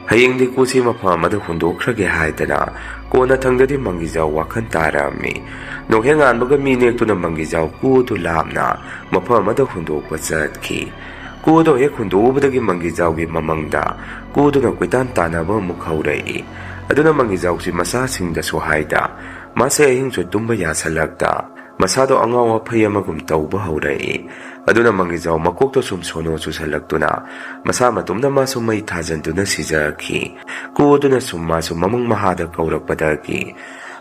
ꯍꯌꯦꯡꯗꯤ ꯀꯨꯁꯤ ꯃꯐꯝ ꯑꯃꯗ ꯍꯨꯟꯗꯣꯛꯈ꯭ꯔꯒꯦ ꯍꯥꯏꯗꯅ ꯀꯣꯟꯅꯊꯪꯗꯗꯤ ꯃꯪꯒꯤꯖꯥꯎ ꯋꯥꯈꯜ ꯇꯥꯔꯝꯃꯤ꯫ ꯅꯣꯡꯍꯦꯛ ꯉꯥꯟꯕꯒ ꯃꯤ ꯅꯦꯛꯇꯨꯅ ꯃꯪꯒꯤꯖꯥꯎ ꯀꯨ ꯑꯗꯨ ꯂꯥꯞꯅ ꯃꯐꯝ ꯑꯃꯗ ꯍꯨꯟꯗꯣꯛꯄ ꯆꯠꯈꯤ꯫ ꯀꯨ ꯑꯗꯨ ꯍꯦꯛ ꯍꯨꯟꯗꯣꯛꯎꯕꯗꯒꯤ ꯃꯪꯒꯤꯖꯥꯎꯒꯤ ꯃꯃꯪꯗ ꯀꯨꯗꯨꯅ ꯀꯣꯏꯇꯥꯟ ꯇꯥꯟꯅꯕ ꯑꯃꯨꯛ ꯍꯧꯔꯛꯏ꯫ ꯑꯗꯨꯅ ꯃꯪꯒꯤꯖꯥꯎꯁꯤ ꯃꯆꯥꯁꯤꯡꯗꯁꯨ ꯍꯥꯏꯗ, ꯃꯥꯁꯦ ꯑꯍꯤꯡꯁꯨ ꯇꯨꯝꯕ ꯌꯥꯁꯜꯂꯛꯇ ꯃꯁꯥꯗꯣ ꯑꯉꯥꯎ ꯑꯐꯩ ꯑꯃꯒꯨꯝ ꯇꯧꯕ ꯍꯧꯔꯛꯏ꯫ ꯑꯗꯨꯅ ꯃꯪꯒꯤꯖꯥꯎ ꯃꯀꯣꯛꯇ ꯁꯨꯝ ꯁꯣꯅꯣ ꯆꯨꯁꯜꯂꯛꯇꯨꯅ ꯃꯁꯥ ꯃꯇꯣꯝꯗ ꯃꯥꯁꯨ ꯃꯩ ꯊꯥꯖꯟꯗꯨꯅ ꯁꯤꯖꯈꯤ꯫ ꯀꯨ ꯑꯗꯨꯅ ꯁꯨꯝ ꯃꯥꯁꯨ ꯃꯃꯪ ꯃꯍꯥꯗ ꯀꯧꯔꯛꯄꯗꯒꯤ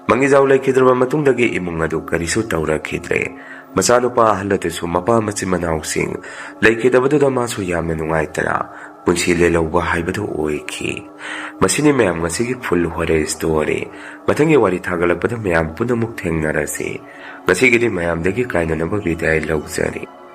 ꯃꯪꯒꯤꯖꯥꯎ ꯂꯩꯈꯤꯗ꯭ꯔꯕ ꯃꯇꯨꯡꯗꯒꯤ ꯏꯃꯨꯡ ꯑꯗꯨ ꯀꯔꯤꯁꯨ ꯇꯧꯔꯛꯈꯤꯗ꯭ꯔꯦ꯫ ꯃꯆꯥꯅꯨꯄꯥ ꯑꯍꯜ ꯑꯗꯨꯁꯨ ꯃꯄꯥ ꯃꯆꯤꯟ ꯃꯅꯥꯎꯁꯤꯡ ꯂꯩꯈꯤꯗꯕꯗꯨꯗ ꯃꯥꯁꯨ ꯌꯥꯝꯅ ꯅꯨꯡꯉꯥꯏꯇꯅ ꯄꯨꯟꯁꯤ ꯂꯦꯜꯍꯧꯕ ꯍꯥꯏꯕꯗꯨ ꯑꯣꯏꯈꯤ꯫ ꯃꯁꯤꯅꯤ ꯃꯌꯥꯝ ꯉꯁꯤꯒꯤ full horror story꯫ ꯃꯊꯪꯒꯤ ꯋꯥꯔꯤ ꯊꯥꯒꯠꯂꯛꯄꯗ ꯃꯌꯥꯝ ꯄꯨꯟꯅ ꯑꯃꯨꯛ ꯊꯦꯡꯅꯔꯁꯤ꯫ ꯉꯁꯤꯒꯤꯗꯤ ꯃꯌꯥꯝꯗꯒꯤ ꯀꯥꯏꯅꯅꯕ ꯕꯤꯗꯥꯏ ꯂꯧꯖꯔꯤ꯫